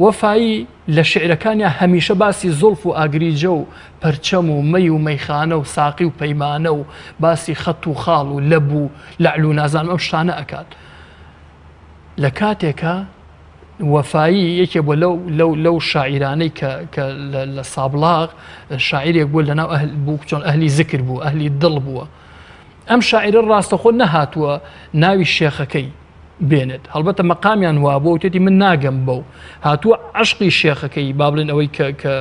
وەفایی لە شعرەکانیا هەمیشە باسی زوڵف و ئاگریجە و پەرچەم و مەی و مەیخانە و ساقی و پەیمانە و باسی خەت و خاڵ و لەب و لەعل و نازانم ئەم شتانە ئەکات لە کاتێکە وەفایی یەکێ بووە لەو لەو لەو شاعیرانەی کە کە لە سابڵاغ شاعیرێک بووە لەناو ئەهل بوو چۆن ئەهلی زکر بوو ئەهلی دڵ بووە ئەم شاعیرە ڕاستەخۆ نەهاتووە ناوی شێخەکەی بێنێت هەڵبەتە مەقامیان وابووە وتێتی من ناگەم بەو هاتووە عشقی شێخەکەی با بڵێن ئەوەی کە کە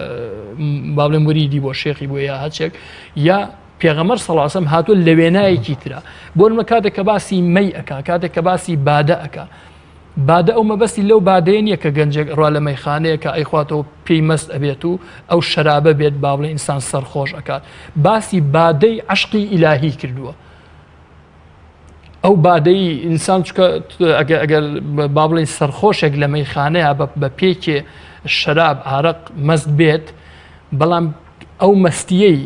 با بڵێن مریدی بۆ شێخی بۆ یا هەچێک یا پێغەمبەر صلی اللە علیە وسلم هاتووە لە وێنایەکی ترا بۆ نمونە کاتێک کە باسی مەی ئەکا کاتێک کە باسی بادە ئەکا بادە ئەو مەبەستی لەو بادەیە نییە کە گەنجێک ڕوا لە مەیخانەیە کە ئەیخواتەوە پێی مەست ئەبێت و ئەو شەرابە بێت با بڵێ ئینسان سەرخۆش ئەکات باسی بادەی عەشقی ئیلاهی کردووە ئەو بادەی ئینسان چکە ئەگەر با بڵێن سەرخۆشێک لە مەیخانەیە بە پێکێ شەراب ئارەق مەست بێت بەڵام ئەو مەستیەی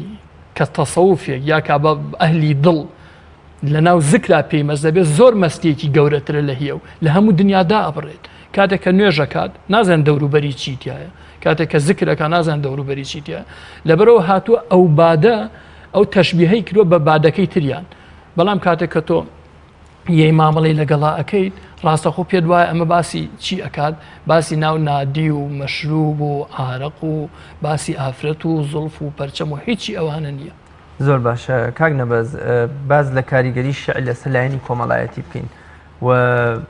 کە تەسەوفێک یا کە بە ئەهلی دڵ لە ناو زکرا پێی مەست دەبێت زۆر مەستیەکی گەورەترە لە هیە و لە هەموو دنیا دائەبڕێت کاتێک کە نوێژەکات نازان دەوروبەری چی تایە کاتێک کە زکرەکە نازان دەوروبەری چی تایە لەبەرەوە هاتووە ئەو بادە ئەو تەشبیهەی کردووە بە بادەکەی تریان بەڵام کاتێک کە تۆ یەی مامەڵەی لەگەڵا ئەکەیت ڕاستەخۆ پێت وایە ئەمە باسی چی ئەکات باسی ناو نادی و مەشروب و ئارەق و باسی ئافرەت و زوڵف و پەرچەم و هیچی ئەوانە نییە. زۆر باشە کاک نەبەز باس لە کاریگەری شعر لەسەر لایەنی کۆمەڵایەتی بکەین و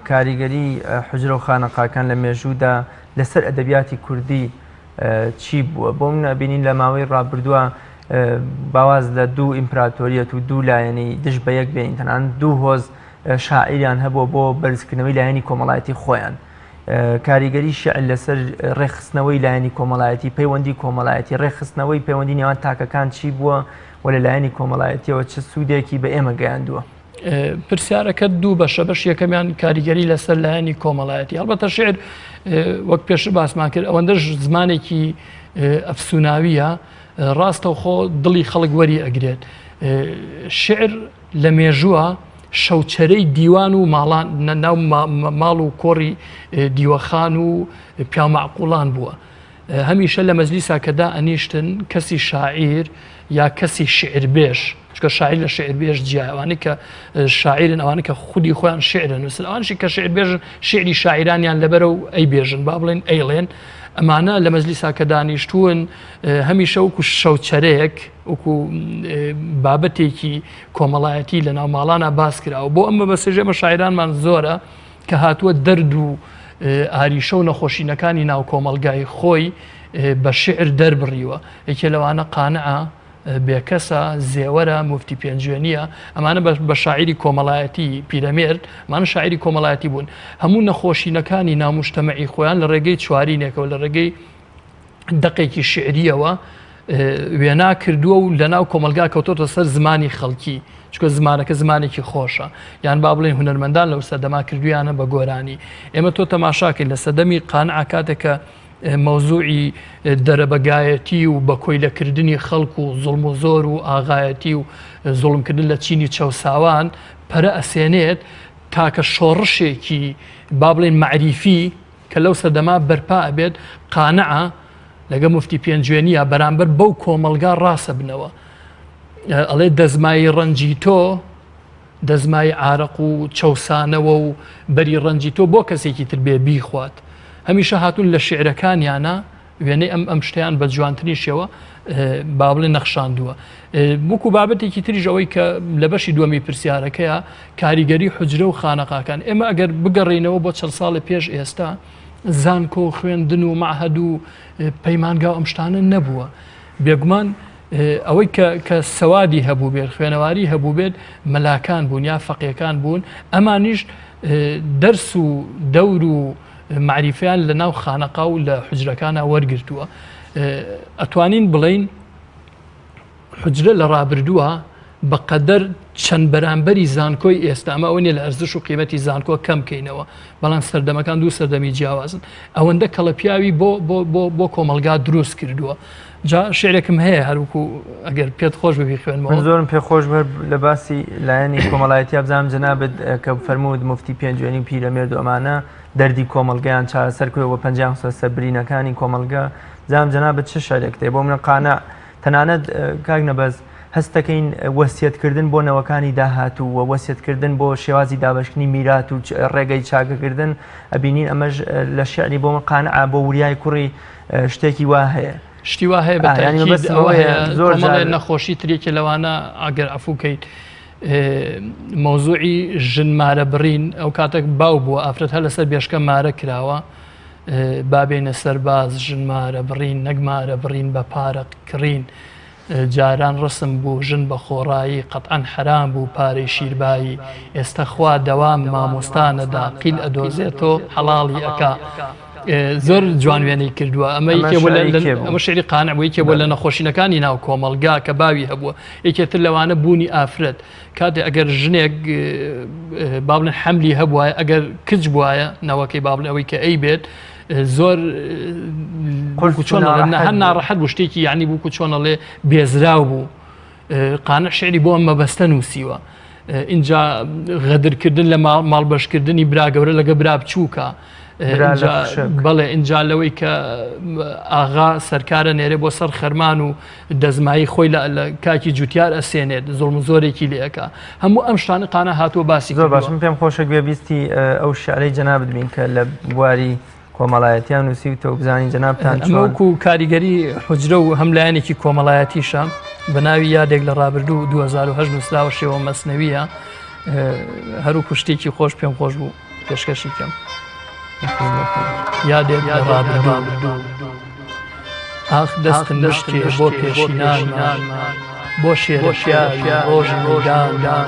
کاریگەری حجرە و خانەقاکان لە مێژوودا لەسەر ئەدەبیاتی کوردی چی بووە بۆ من ئەبینین لە ماوەی ڕابردووە باواز لە دوو ئیمپراتۆریەت و دوو لایەنی دژ بە یەک بێنین تەنان دوو هۆز شاعیریان هەبووە بۆ بەرزکردنەوەی لایەنی کۆمەڵایەتی خۆیان کاریگەری شعر لەسەر ڕێکخستنەوەی لایەنی کۆمەڵایەتی پەیوەندی کۆمەڵایەتی ڕێکخستنەوەی پەیوەندی نێوان تاکەکان چی بووە و لە لایەنی کۆمەڵایەتیەوە چ سوودێکی بە ئێمە گەیاندووە؟ پرسیارەکە دوو بەشە بەش یەکەمیان کاریگەری لەسەر لایەنی کۆمەڵایەتی هەڵبەتە شعر وەک پێشتر باسمان کرد ئەوەندەش زمانێکی ئەفسوناویە ڕاستەوخۆ دڵی خەڵک وەری ئەگرێت شعر لە مێژووە شەوچەرەی دیوان و ماڵان ناو ماڵ و کۆڕی دیوەخان و پیامعقوڵان بووە هەمیشە لە مەجلیسا کە دائەنیشتن کەسی شاعیر یا کەسی شیعربێژ، چونکە شاعیر لە شیعربێژ جیایە، ئەوانەی کە شاعیرن ئەوانەی کە خودی خۆیان شیعر ئەنووسن، ئەوانشی کە شیعربێژن شیعری شاعیرانیان لەبەرە و ئەیبێژن، با بڵێن ئەیڵێن، ئەمانە لە مەجلیسا کە دانیشتوون هەمیشە وەکو شەوچەرەیەک وەکو بابەتێکی کۆمەڵایەتی لە ناو ماڵانا باس کراوە. بۆ ئەم مەبەستەش ئێمە شاعیرانمان زۆرە کە هاتووە دەرد و ئاریشە و نەخۆشینەکانی ناو کۆمەڵگای خۆی بە شیعر دەربڕیوە، یەکێ لەوانە قانعە، بێکەسە، زێوەرە، موفتی پێنجوێنییە، ئەمانە بە شاعیری کۆمەڵایەتی، پیرەمێرد، ئەمانە شاعیری کۆمەڵایەتی بوون، هەموو نەخۆشینەکانی ناو موجتەمەعی خۆیان لە ڕێگەی چوارینێکەوە، لە ڕێگەی دەقێکی شیعرییەوە وێنا کردووە و لەناو کۆمەڵگا کەوتۆتە سەر زمانی خەڵکی. چونکە زمانەکە زمانێکی خۆشە یان با بڵێین هونەرمەندان لەو سەردەما کردویانە بە گۆرانی. ئێمە تۆ تەماشاکەین لە سەردەمی قانع کاتێک کە مەوزوعی دەرەبەگایەتی و بە کۆیلەکردنی خەڵک و زوڵم و زۆر و ئاغایەتی و زوڵمکردن لە چینی چەوساوان پەرە ئەسێنێت، تاکە شۆڕشێکی با بڵێین مەعریفی کە لەو سەردەما بەرپا ئەبێت قانعە لەگە موفتی پێنجوێنیە بەرامبەر بەو کۆمەڵگا ڕاسەبنەوە ئەڵێ دەزمایی ڕەنجی تۆ دەزمای عارەق و چەوسانەوە و بەری ڕەنجی تۆ بۆ کەسێکی تر بێ بیخوات. هەمیشە هاتوون لە شیعرەکانیانا وێنەی ئەم ئەم شتەیان بە جوانترین شێوە با بڵێ نەخشاندووە. وەکو بابەتێکی تریش ئەوەی کە لە بەشی دووەمی پرسیارەکەیە کاریگەری حوجرە و خانەقاکان ئێمە ئەگەر بگەڕێینەوە بۆ چەند ساڵێ پێش ئێستا زانکۆ و خوێندن و مەعهەد و پەیمانگا و ئەم شتانە نەبووە. بێگومان ئەوەی کە کە سەوادی هەبووبێت، خوێنەواری هەبووبێت مەلاکان بوون یا فەقێکان بوون، ئەمانیش دەرس و دەور و مەعریفەیان لە ناو خانەقا و لە حوجرەکانا وەرگرتووە. ئەتوانین بڵێین حوجرە لە ڕابردووە بە قەدەر چەند بەرامبەری زانکۆی ئێستا، ئەمە ئەوە نیە لە ئەرزش و قیمەتی زانکۆ کەم کەینەوە، بەڵام سەردەمەکان دوو سەردەمی جیاوازن، ئەوەندە کەڵەپیاوی بۆ بۆ بۆ بۆ کۆمەڵگا دروست کردووە. جا شعرێکم هەیە هەروکو ئەگەر پێت خۆش ببی خوێنمەوە. من زۆرم پێ خۆش بوو لە باسی لایەنی کۆمەڵایەتیا بزانم جەنابت کە فەرمووت موفتی پێنجوێنی و پیرەمێرد و ئەمانە دەردی کۆمەڵگەیان چارەسەر کردووە و پەنجەیان خستە سەر برینەکانی کۆمەڵگە بزانم جەنابت چ شعرێکت هەیە بۆ منە قانع تەنانەت کاک نەبەز هەست دەکەین وەسیەتکردن بۆ نەوەکانی داهاتوو و وەسیەتکردن بۆ شێوازی دابەشکردنی میرات و ڕێگەی چاکەکردن ئەبینین ئەمەش لە شعری بۆ من قانعە بۆ وریای کوڕی شتێکی وا هەیە. شتی وا هەیە بە تاکید ئەوە هەیە زۆر کۆمەڵێ نەخۆشی تر یەکێ لەوانە ئەگەر عەفوو کەیت مەوزوعی ژن مارە بڕین ئەو کاتێک باو بووە ئافرەت هەر لەسەر بێشکە مارە کراوە با بێینە سەر باز ژن مارە بڕین نەک مارە بڕین بە پارە کڕین جاران ڕسم بوو ژن بە خۆڕایی قەتعەن حەرام بوو پارەی شیربایی ئێستە خوا دەوام مامۆستا نەدا قیل ئەدۆزێتۆ حەڵاڵی ئەکا زۆر جوان وێنەی کردووە ئەمە یەکێ بوو ئەمە شعری قانع بوو یەکێ بوو لە نەخۆشینەکانی ناو کۆمەڵگا کە باوی هەبووە یەکێتر لەوانە بوونی ئافرەت کاتێ ئەگەر ژنێک با بڵێن حەملی هەبوایە ئەگەر کچ بوایە نەوەکەی با بڵێن ئەوەی کە ئەی بێت زۆر چۆن هەر ناڕەحەت بوو شتێکی یعنی بوو چۆن ئەڵێ بێزراو بوو قانع شعری بۆ ئەم مەبەستە نووسیوە اینجا غەدرکردن لە ماڵبەشکردنی برا گەورە لەگە برا بچووکە بەڵێ اینجا لەوەی کە ئاغا سەرکارە نێرێ بۆ سەر خەرمان و دەزمایی خۆی لە کاکی جوتیار ئەسێنێت زوڵم و زۆرێکی لێ ئەکا هەموو ئەم شتانە قانع هاتووە باسی زۆر باش من پێم خۆشە گوێبیستی ئەو شعرەی جەنابت بین کە لە بواری کۆمەڵایەتیان نووسیوتە و بزانین جەنابتان چۆن وەکو کاریگەری حوجرە و هەم لایەنێکی کۆمەڵایەتیشە بە ناوی یادێک لە ڕابردوو 2010 نووسراوە شێوە مەسنەویە هەروکو شتێکی خۆش پێم خۆش بوو. پێشکەشی کەم یادێک لە ڕابردوو ئاخ دەستم بشکێ بۆ پێشینانمان بۆ شێرە پیاوی ڕۆژی مەیدانمان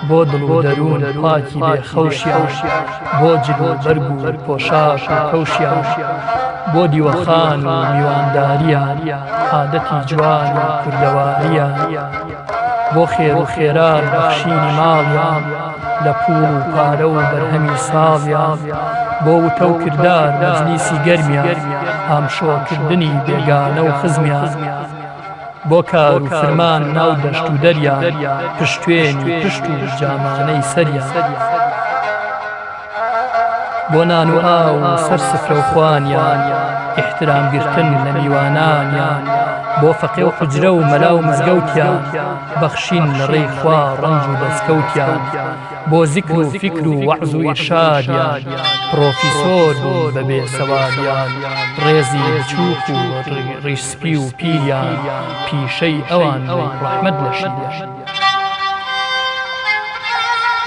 بۆ دڵ و دەروون پاکی بێ خەوشیان بۆ جل و بەرگ و پۆشاک و کەوشیان بۆ دیوەخان و میوانداریان عادەتی جوان و کوردەواریان بۆ خێر و خێرات بەخشینی ماڵیان لە پووڵ و پارە و بەرهەمی ساڵیان بۆ وتە و کردار مەجلیسی گەرمیان هامشۆکردنی بێگانە و خزمیان بۆ کار و فرمان ناو دەشت و دەریان پشتێنی پشت و جامانەی سەریان. بۆ نان و ئاو و سەر سفرە و خوانیان، ئیحترام گرتن لە میوانانیان، بۆ فەقێ و حوجرە و مەلا و مزگەوتیان، بەخشین لە ڕێی خوا ڕەنج و دەسکەوتیان، بۆ زیکر و فیکر و وەعز و ئیرشادیان، پڕۆفیسۆر بوون بە بێ سەوادیان، ڕێزی بچووک و ڕیش سپی و پیریان، پیشەی ئەوان بوو ڕەحمەت لە شیریان.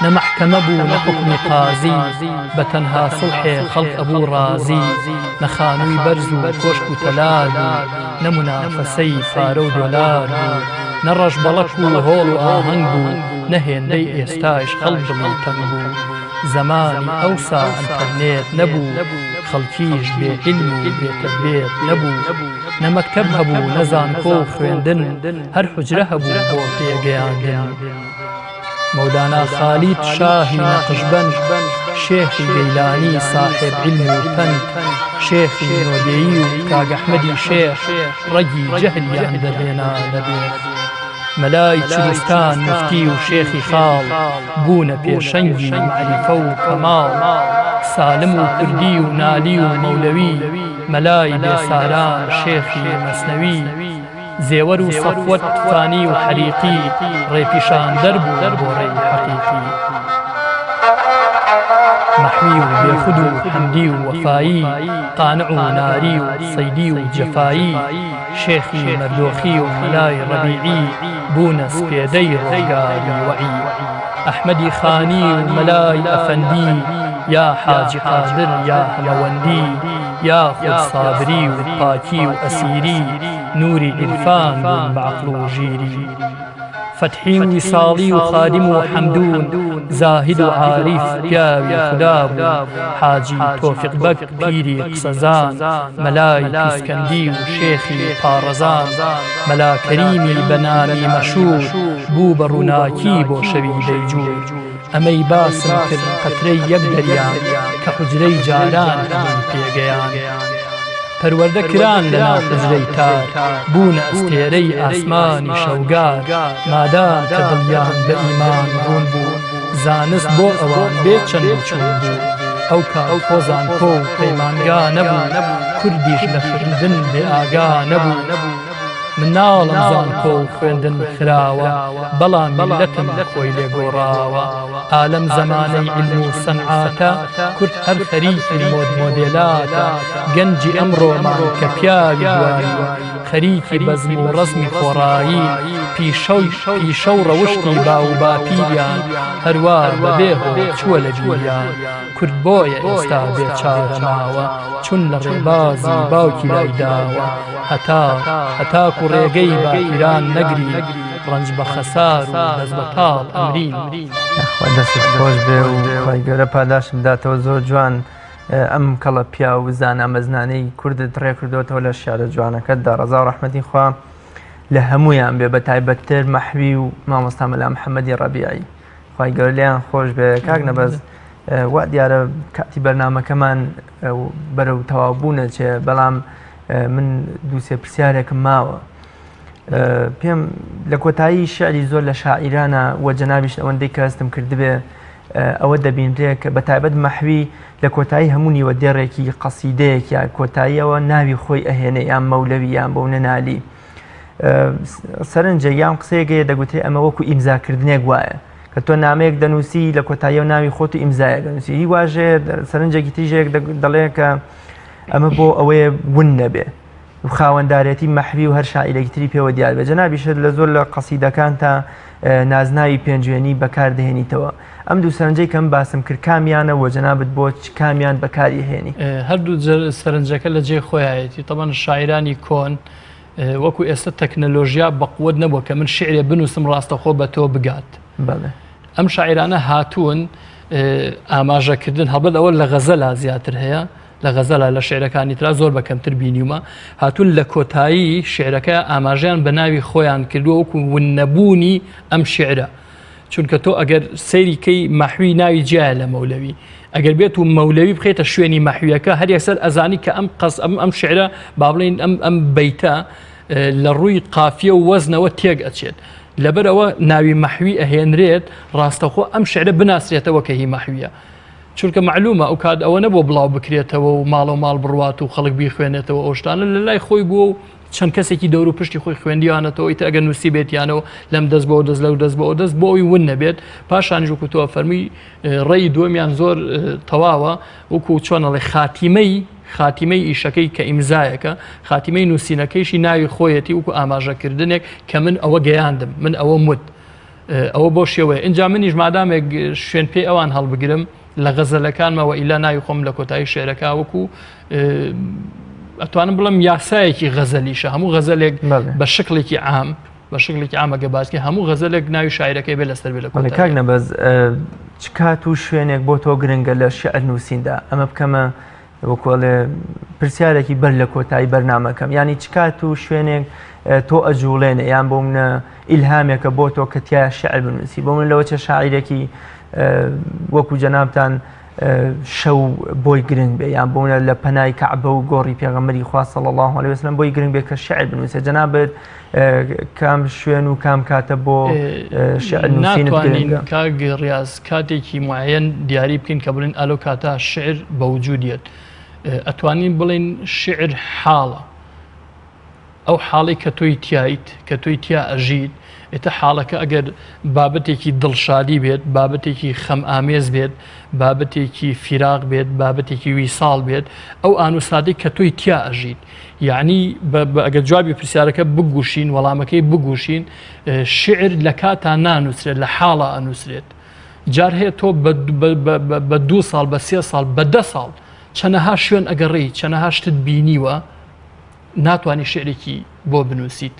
نە مەحکەمە بوو نە حوکمی قازی، بە تەنها سوڵحێ خەڵک ئەبوو ڕازی، نە خانووی بەرز و کۆشک و تەلار بوو، نە مونافەسەی پارە و دۆلار بوو، نە ڕەشبەڵەک و هۆڵ و ئاهەنگ بوو، نە هێندەی ئێستایش خەڵک دڵی تەنگ بوو. زەمانی ئەوسا ئەنتەرنێت نەبوو، خەڵکیش بێ عیلم و بێ تەربێت نەبوو. نە مەکتەب هەبوو نە زانکۆ و خوێندن، هەر حوجرە هەبوو بۆ پێگەیاندن. مەولانا خالید شاهی نەقشبەند، شێخی گەیلانی ساحێب عیلم و پەند، شێخی نۆدێی و کاک ئەحمەدی شێخ، ڕەگی جەهلیان دەرهێنا لە بێخ. مەلای چروستان موفتی و شێخی خاڵ، بوونە پێشەنگی مەعریفە و کەماڵ. سالم و کوردی و نالی و مەولەوی، مەلای بێساران شێخی مەسنەوی. زێوەر و سەفوەت فانی و حەریقی ڕێپیشاندەر بوو بۆ ڕێی حەقیقی. مەحوی و بێخود و حەمدی و وەفایی قانع و ناری و سەیدی و جەفایی شێخی مەردۆخی و مەلای ڕەبیعی بوونە سپێدەی ڕۆژگاری وەعی. ئەحمەدی خانی و مەلای ئەفەندی یا حاجی قادر یا هەمەوەندی یاخود سابری و پاکی و ئەسیری نوری عیرفان بوون بە عەقڵ و ژیری. فەتحی و ویساڵی و خادم و حەمدون زاهید و عاریف پیاوی خودا بوون حاجی تۆفیق بەگ پیری قسەزان مەلای پیسکەندی و شێخی پاڕەزان مەلا کەریمی بە نامی مەشوور بوو بە ڕووناکی بۆ شەوی بەیجوور ئەمەی باسم کرد قەترەی یەک دەریان کە حوجرەی جاران هەمووی پێگەیان. پەروەردە کران لە ناو حوجرەی تار، بوونە ئەستێرەی ئاسمانی شەوگار، مادام کە دڵیان بە ئیمان ڕوون بوو، زانست بۆ ئەوان بێ چەند و چوون بوو. ئەو کات خۆ زانکۆ و پەیمانگا نەبوو، کوردیش لە خوێندن بێ ئاگا نەبوو. من ناڵم زانکۆ و خوێندن خراوە، بەڵام میللەتم خۆی لێ گۆڕاوە. ئالەم زەمانەی عیلم و سەنعاتە، کورد هەر خەریکی مۆد مۆدێلاتە. گەنجی ئەمڕۆمان کە پیاوی دوایین، خەریکی بەزم و ڕەزمی خۆڕایین. پیشەو پیشە و ڕەوشتی باو و باپیریان، هەروا بەبێ هۆ چووە لە بیریان. کورد بۆیە ئێستا بێ چارە ماوە چون لە ڕێبازی باوکی لای داوە هەتا هەتاکو ڕێگەی باپیران نەگرین ڕەنج بە خەسار و دەست بە تاڵ ئەمرین. یاخوا دەستت خۆش بێ و خوای گەورە پاداشت بداتەوە زۆر جوان ئەم کەڵە پیاو و زانا مەزنانەی کوردت ڕێ کردوەتەوە لە شعرە جوانەکەتدا ڕەزا و ڕەحمەتی خوا لە هەمویان بێ بە تایبەتتر مەحوی و مامۆستا مەلا محەممەدی ڕەبیعی خوای گەورە لێیان خۆش بێ کاک نەبەز وا دیارە کاتی بەرنمەکەمان بەرەو تەواو بوونە چێ بەڵام من دووسێ پرسیارێکم ماوە پێم لە کۆتایی شعری زۆر لە شاعیرانە و جەنابیش ئەوەندەی کە هەستم کردبێ ئەوە دەبینرێ کە بە تایبەت مەحوی لە کۆتایی هەموو نیوە دێڕێکی قەسیدەیەک یا کۆتاییەوە ناوی خۆی ئەهێنێ یان مەولەوی یان بۆ نەنالی سەرنجێک یان قسەیەک هەیە دەگوترێ ئەمە وەکو ئیمزاکردنێک وایە کە تۆ نامەیەک دەنووسی لە کۆتاییەوە ناوی خۆت و ئیمزایەک دەنووسی هی واژێ سەرنجێکی تیژێک دەڵێ کە ئەمە بۆ ئەوەیە ون نەبێ خاوەندارێتی مەحوی و هەر شاعیرێکی تری پێوە دیار بێ جەنابیشت لە زۆر لە قەسیدەکان تا نازناوی پێنجوێنی بەکاردەهێنیتەوە ئەم دوو سەرنجەی کەم باسم کرد کامیانە وە جەنابت بۆ کامیان بەکاری هێنی هەردوو سەرنجەکە لە جێ خۆیایەتی تەبەن شاعیرانی کۆن وەکو ئێستا تەکنەلۆژیا بەقوت نەبووە کە من شعرێ بنووسم ڕاستەخۆ بە تۆ بگات ئەم شاعرانە هاتوون ئاماژەکردن هەڵبەت ئەوە لە غەزەلا زیاتر هەیە لە غەزەلا لە شعرەکانی ترا زۆر بە کەمتر بینیومە هاتوون لە کۆتایی شعرەکە ئاماژیان بە ناوی خۆیان کردووە وەکو ون نەبوونی ئەم شعرە چونکە تۆ ئەگەر سەیری کەی مەحوی ناوی جیایە لە مەولەوی ئەگەر بێت و مەولەوی بخێتە شوێنی مەحویەکە هەر یەکسەر ئەزانی کە ئەم قەس ئەم ئەم شعرە با بڵین ئەم ئەم بەیتە لە ڕووی قافیە و وەزنەوە تێک ئەچێت لەبەرەوە ناوی مەحوی ئەهێنرێت ڕاستەخۆ ئەم شعرە بناسرێتەوە کە هی مەحویە چونکە معلومە ئەو کات ئەوە نەبوو بڵاو بکرێتەوە و ماڵە و ماڵ بڕوات و خەڵک بیخوێنێتەوە ئەو شتانە لە لای خۆی بووە و چەند کەسێکی دەور و پشتی خۆی خوێندیانەتەوە ئیتر ئەگەر نووسیبێتیانەوە لەم دەست بۆ دەست لەو دەست بۆ دەست بۆ ئەوی ون نەبێت پاشانیش وەکو تۆ فەرمی ڕێی دووەمیان زۆر تەواوە وەکو چۆن ئەڵێ خاتیمەی خاتیمەی ئیشەکەی کە ئیمزایەکە خاتیمەی نووسینەکەیشی ناوی خۆیەتی وەکو ئاماژەکردنێک کە من ئەوە گەیاندم من ئەوە مت ئەوە بۆ شێوەیە ئینجا منیش مادامێک شوێن پێی ئەوان هەڵبگرم لە غەزەلەکانمەوە ئیلا ناوی خۆم لە کۆتایی شعرەکە وەکو ئەتوانم بڵم یاسایەکی غەزەلیشە هەموو غەزەلێک بە شکلێکی عام بە شکلێکی عامەگە باسکی هەموو غەزەلێک ناوی شاعرەکەی بێ لەسەر بێ لە کاک نەبەز چ کات و شوێنێک بۆ تۆ گرنگە لە شعر نووسیندا ئەمە بکەمە وەکۆڵێ پرسیارێکی بەر لە کۆتایی بەرنامەکەم یانی چ کات و شوێنێک تۆ ئەجوڵێنێ یان بۆ منە ئیلهامێکە بۆ تۆ کە تیا شعر بنووسی بۆ من لەوە چە شاعیرێکی وەکو جەنابتان شەو بۆی گرنگ بێ یان بۆ منە لە پەنای کەعبە و گۆڕی پێغەمبەری خوا صلی الله علیه وسلم بۆی گرنگ بێ کە شعر بنووسێ جەنابت کام شوێن و کام کاتە بۆ شعر نووسینت گرنگە؟ کاک ڕیاز کاتێکی معەن دیاری بکەین کە بڵێن ئالۆ کاتە شعر بە وجودیەت ئەتوانین بڵێن شعر حاڵە ئەو حاڵی کە تۆی تایت کە تۆی تیا ئەژیت ئێتە حاڵەکە ئەگەر بابەتێکی دڵشادی بێت بابەتێکی خەم ئامێز بێت بابەتێکی فیراق بێت بابەتێکی ویساڵ بێت ئەو ئانوسادی کە تۆی تیا ئەژیت یعنی ئەگەر جوابی پرسیارەکە بگوشین وەڵامەکەی بگوشین شعر لە کاتا نانووسرێت لە حاڵە ئەنووسرێت جار هەیە تۆ بە دو ساڵ بە سێ ساڵ بە دە ساڵ چەنەها شوێن ئەگەڕێی چەنەها شتت بینیوە ناتوانانی شعرێکی بۆ بنووسیت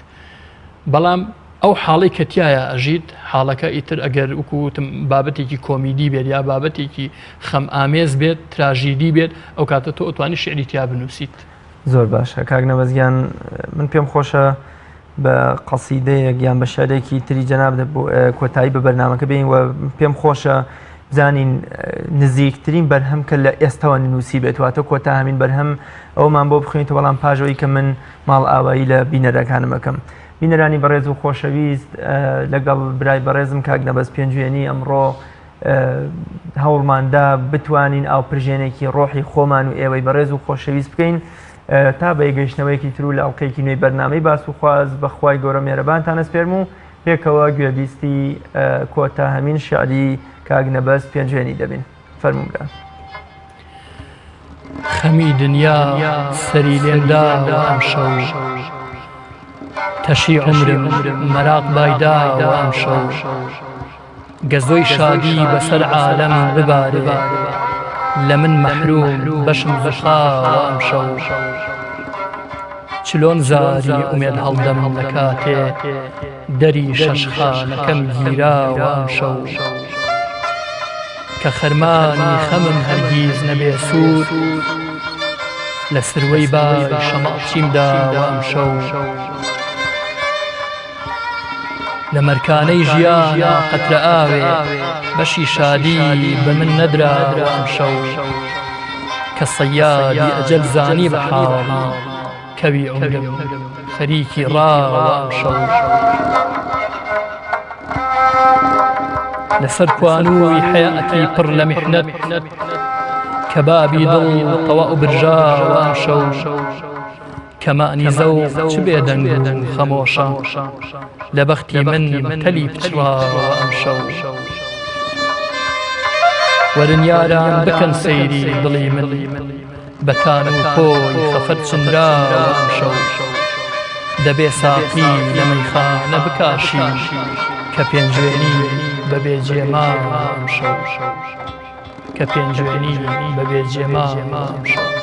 بەڵام ئەو حاڵی کە تایە ئەژیت حاڵەکە ئیتر ئەگەر وکوتم بابەتێکی کۆمیدی بێت یا بابەتێکی خەم ئامێز بێت تراژیدی بێت ئەو کاتە تۆ ئەتوانی شعری تیا بنووسیت. زۆر باشە کاک نەبەز گیان من پێم خۆشە بە قەسیدەیەک یان بە شعرێکی تری جەناب کۆتایی بە بەرنمەکە بین و پێم خۆشە بزانین نزیکترین بەرهەم کە لە ئێستاوە نووسی بێت واتە کۆتا هەمین بەرهەم ئەومان بۆ بخوێنیتەوە بەڵام پاژەوەی کە من ماڵ ئاوایی لە بینەرەکانم ئەەکەم بینەرانی بەڕێز و خۆشەویست لەگەڵ برای بەڕێزم کاک نەبەز پێنجوێنی ئەمڕۆ هەوڵماندا بتوانین ئاوپرژێنێکی ڕۆحی خۆمان و ئێوەی بەڕێز و خۆشەویست بکەین تا بە یەکگەیشتنەوەیەکی تر و لە ئەڵقەیەکی نوێی بەرنامەی باس و خواز بە خوای گەورە مێرەبانتان ئەسپێرم و پێکەوە گوێبیستی کۆتا هەمین شعری کاک نەبەز پێنجوێنی دەبین فەرموو برا. خەمی دنیا سەری لێنداوە ئەمشەو تەشی عومرم مەراق بایداوە ئەمشەو گەزۆی شادی بەسەر عالەم ببارێ لە من مەحروم بەشم زوخاوە ئەمشەو چلۆن زاری ئومێد هەڵدەم لە کاتێ دەری شەشخانەکەم گیراوە ئەمشەو کە خەرمانی خەمم هەرگیز نەبێ سوور لە سروەی بای شەماڵ چیم داوە ئەمشەو. لە مەرکانەی ژیانا قەترە ئاوێ بەشی شادی بە من نەدراوە ئەمشەو کە سەیادی ئەجەل زانی بە حاڵی کەوی عومرم خەریکی ڕاوە ئەمشەو لەسەر کوانووی حەیاتی پڕ لە میحنەت کەبابی دڵ تەواو برژاوە ئەمشەو کەمانی زەوق چ بێدەنگ و خەمۆشە لە بەختی من تەلی پچڕاوە ئەمشەو وەرن یاران بکەن سەیری دڵی من بەتان و پۆی خەفەت چنراوە ئەمشەو دەبێ ساقی لە مەیخانە بکاشی کە پێنجوێنی بەبێ جێماوە ئەمشەو کە پێنجوێنی بەبێ جێماوە ئەمشەو.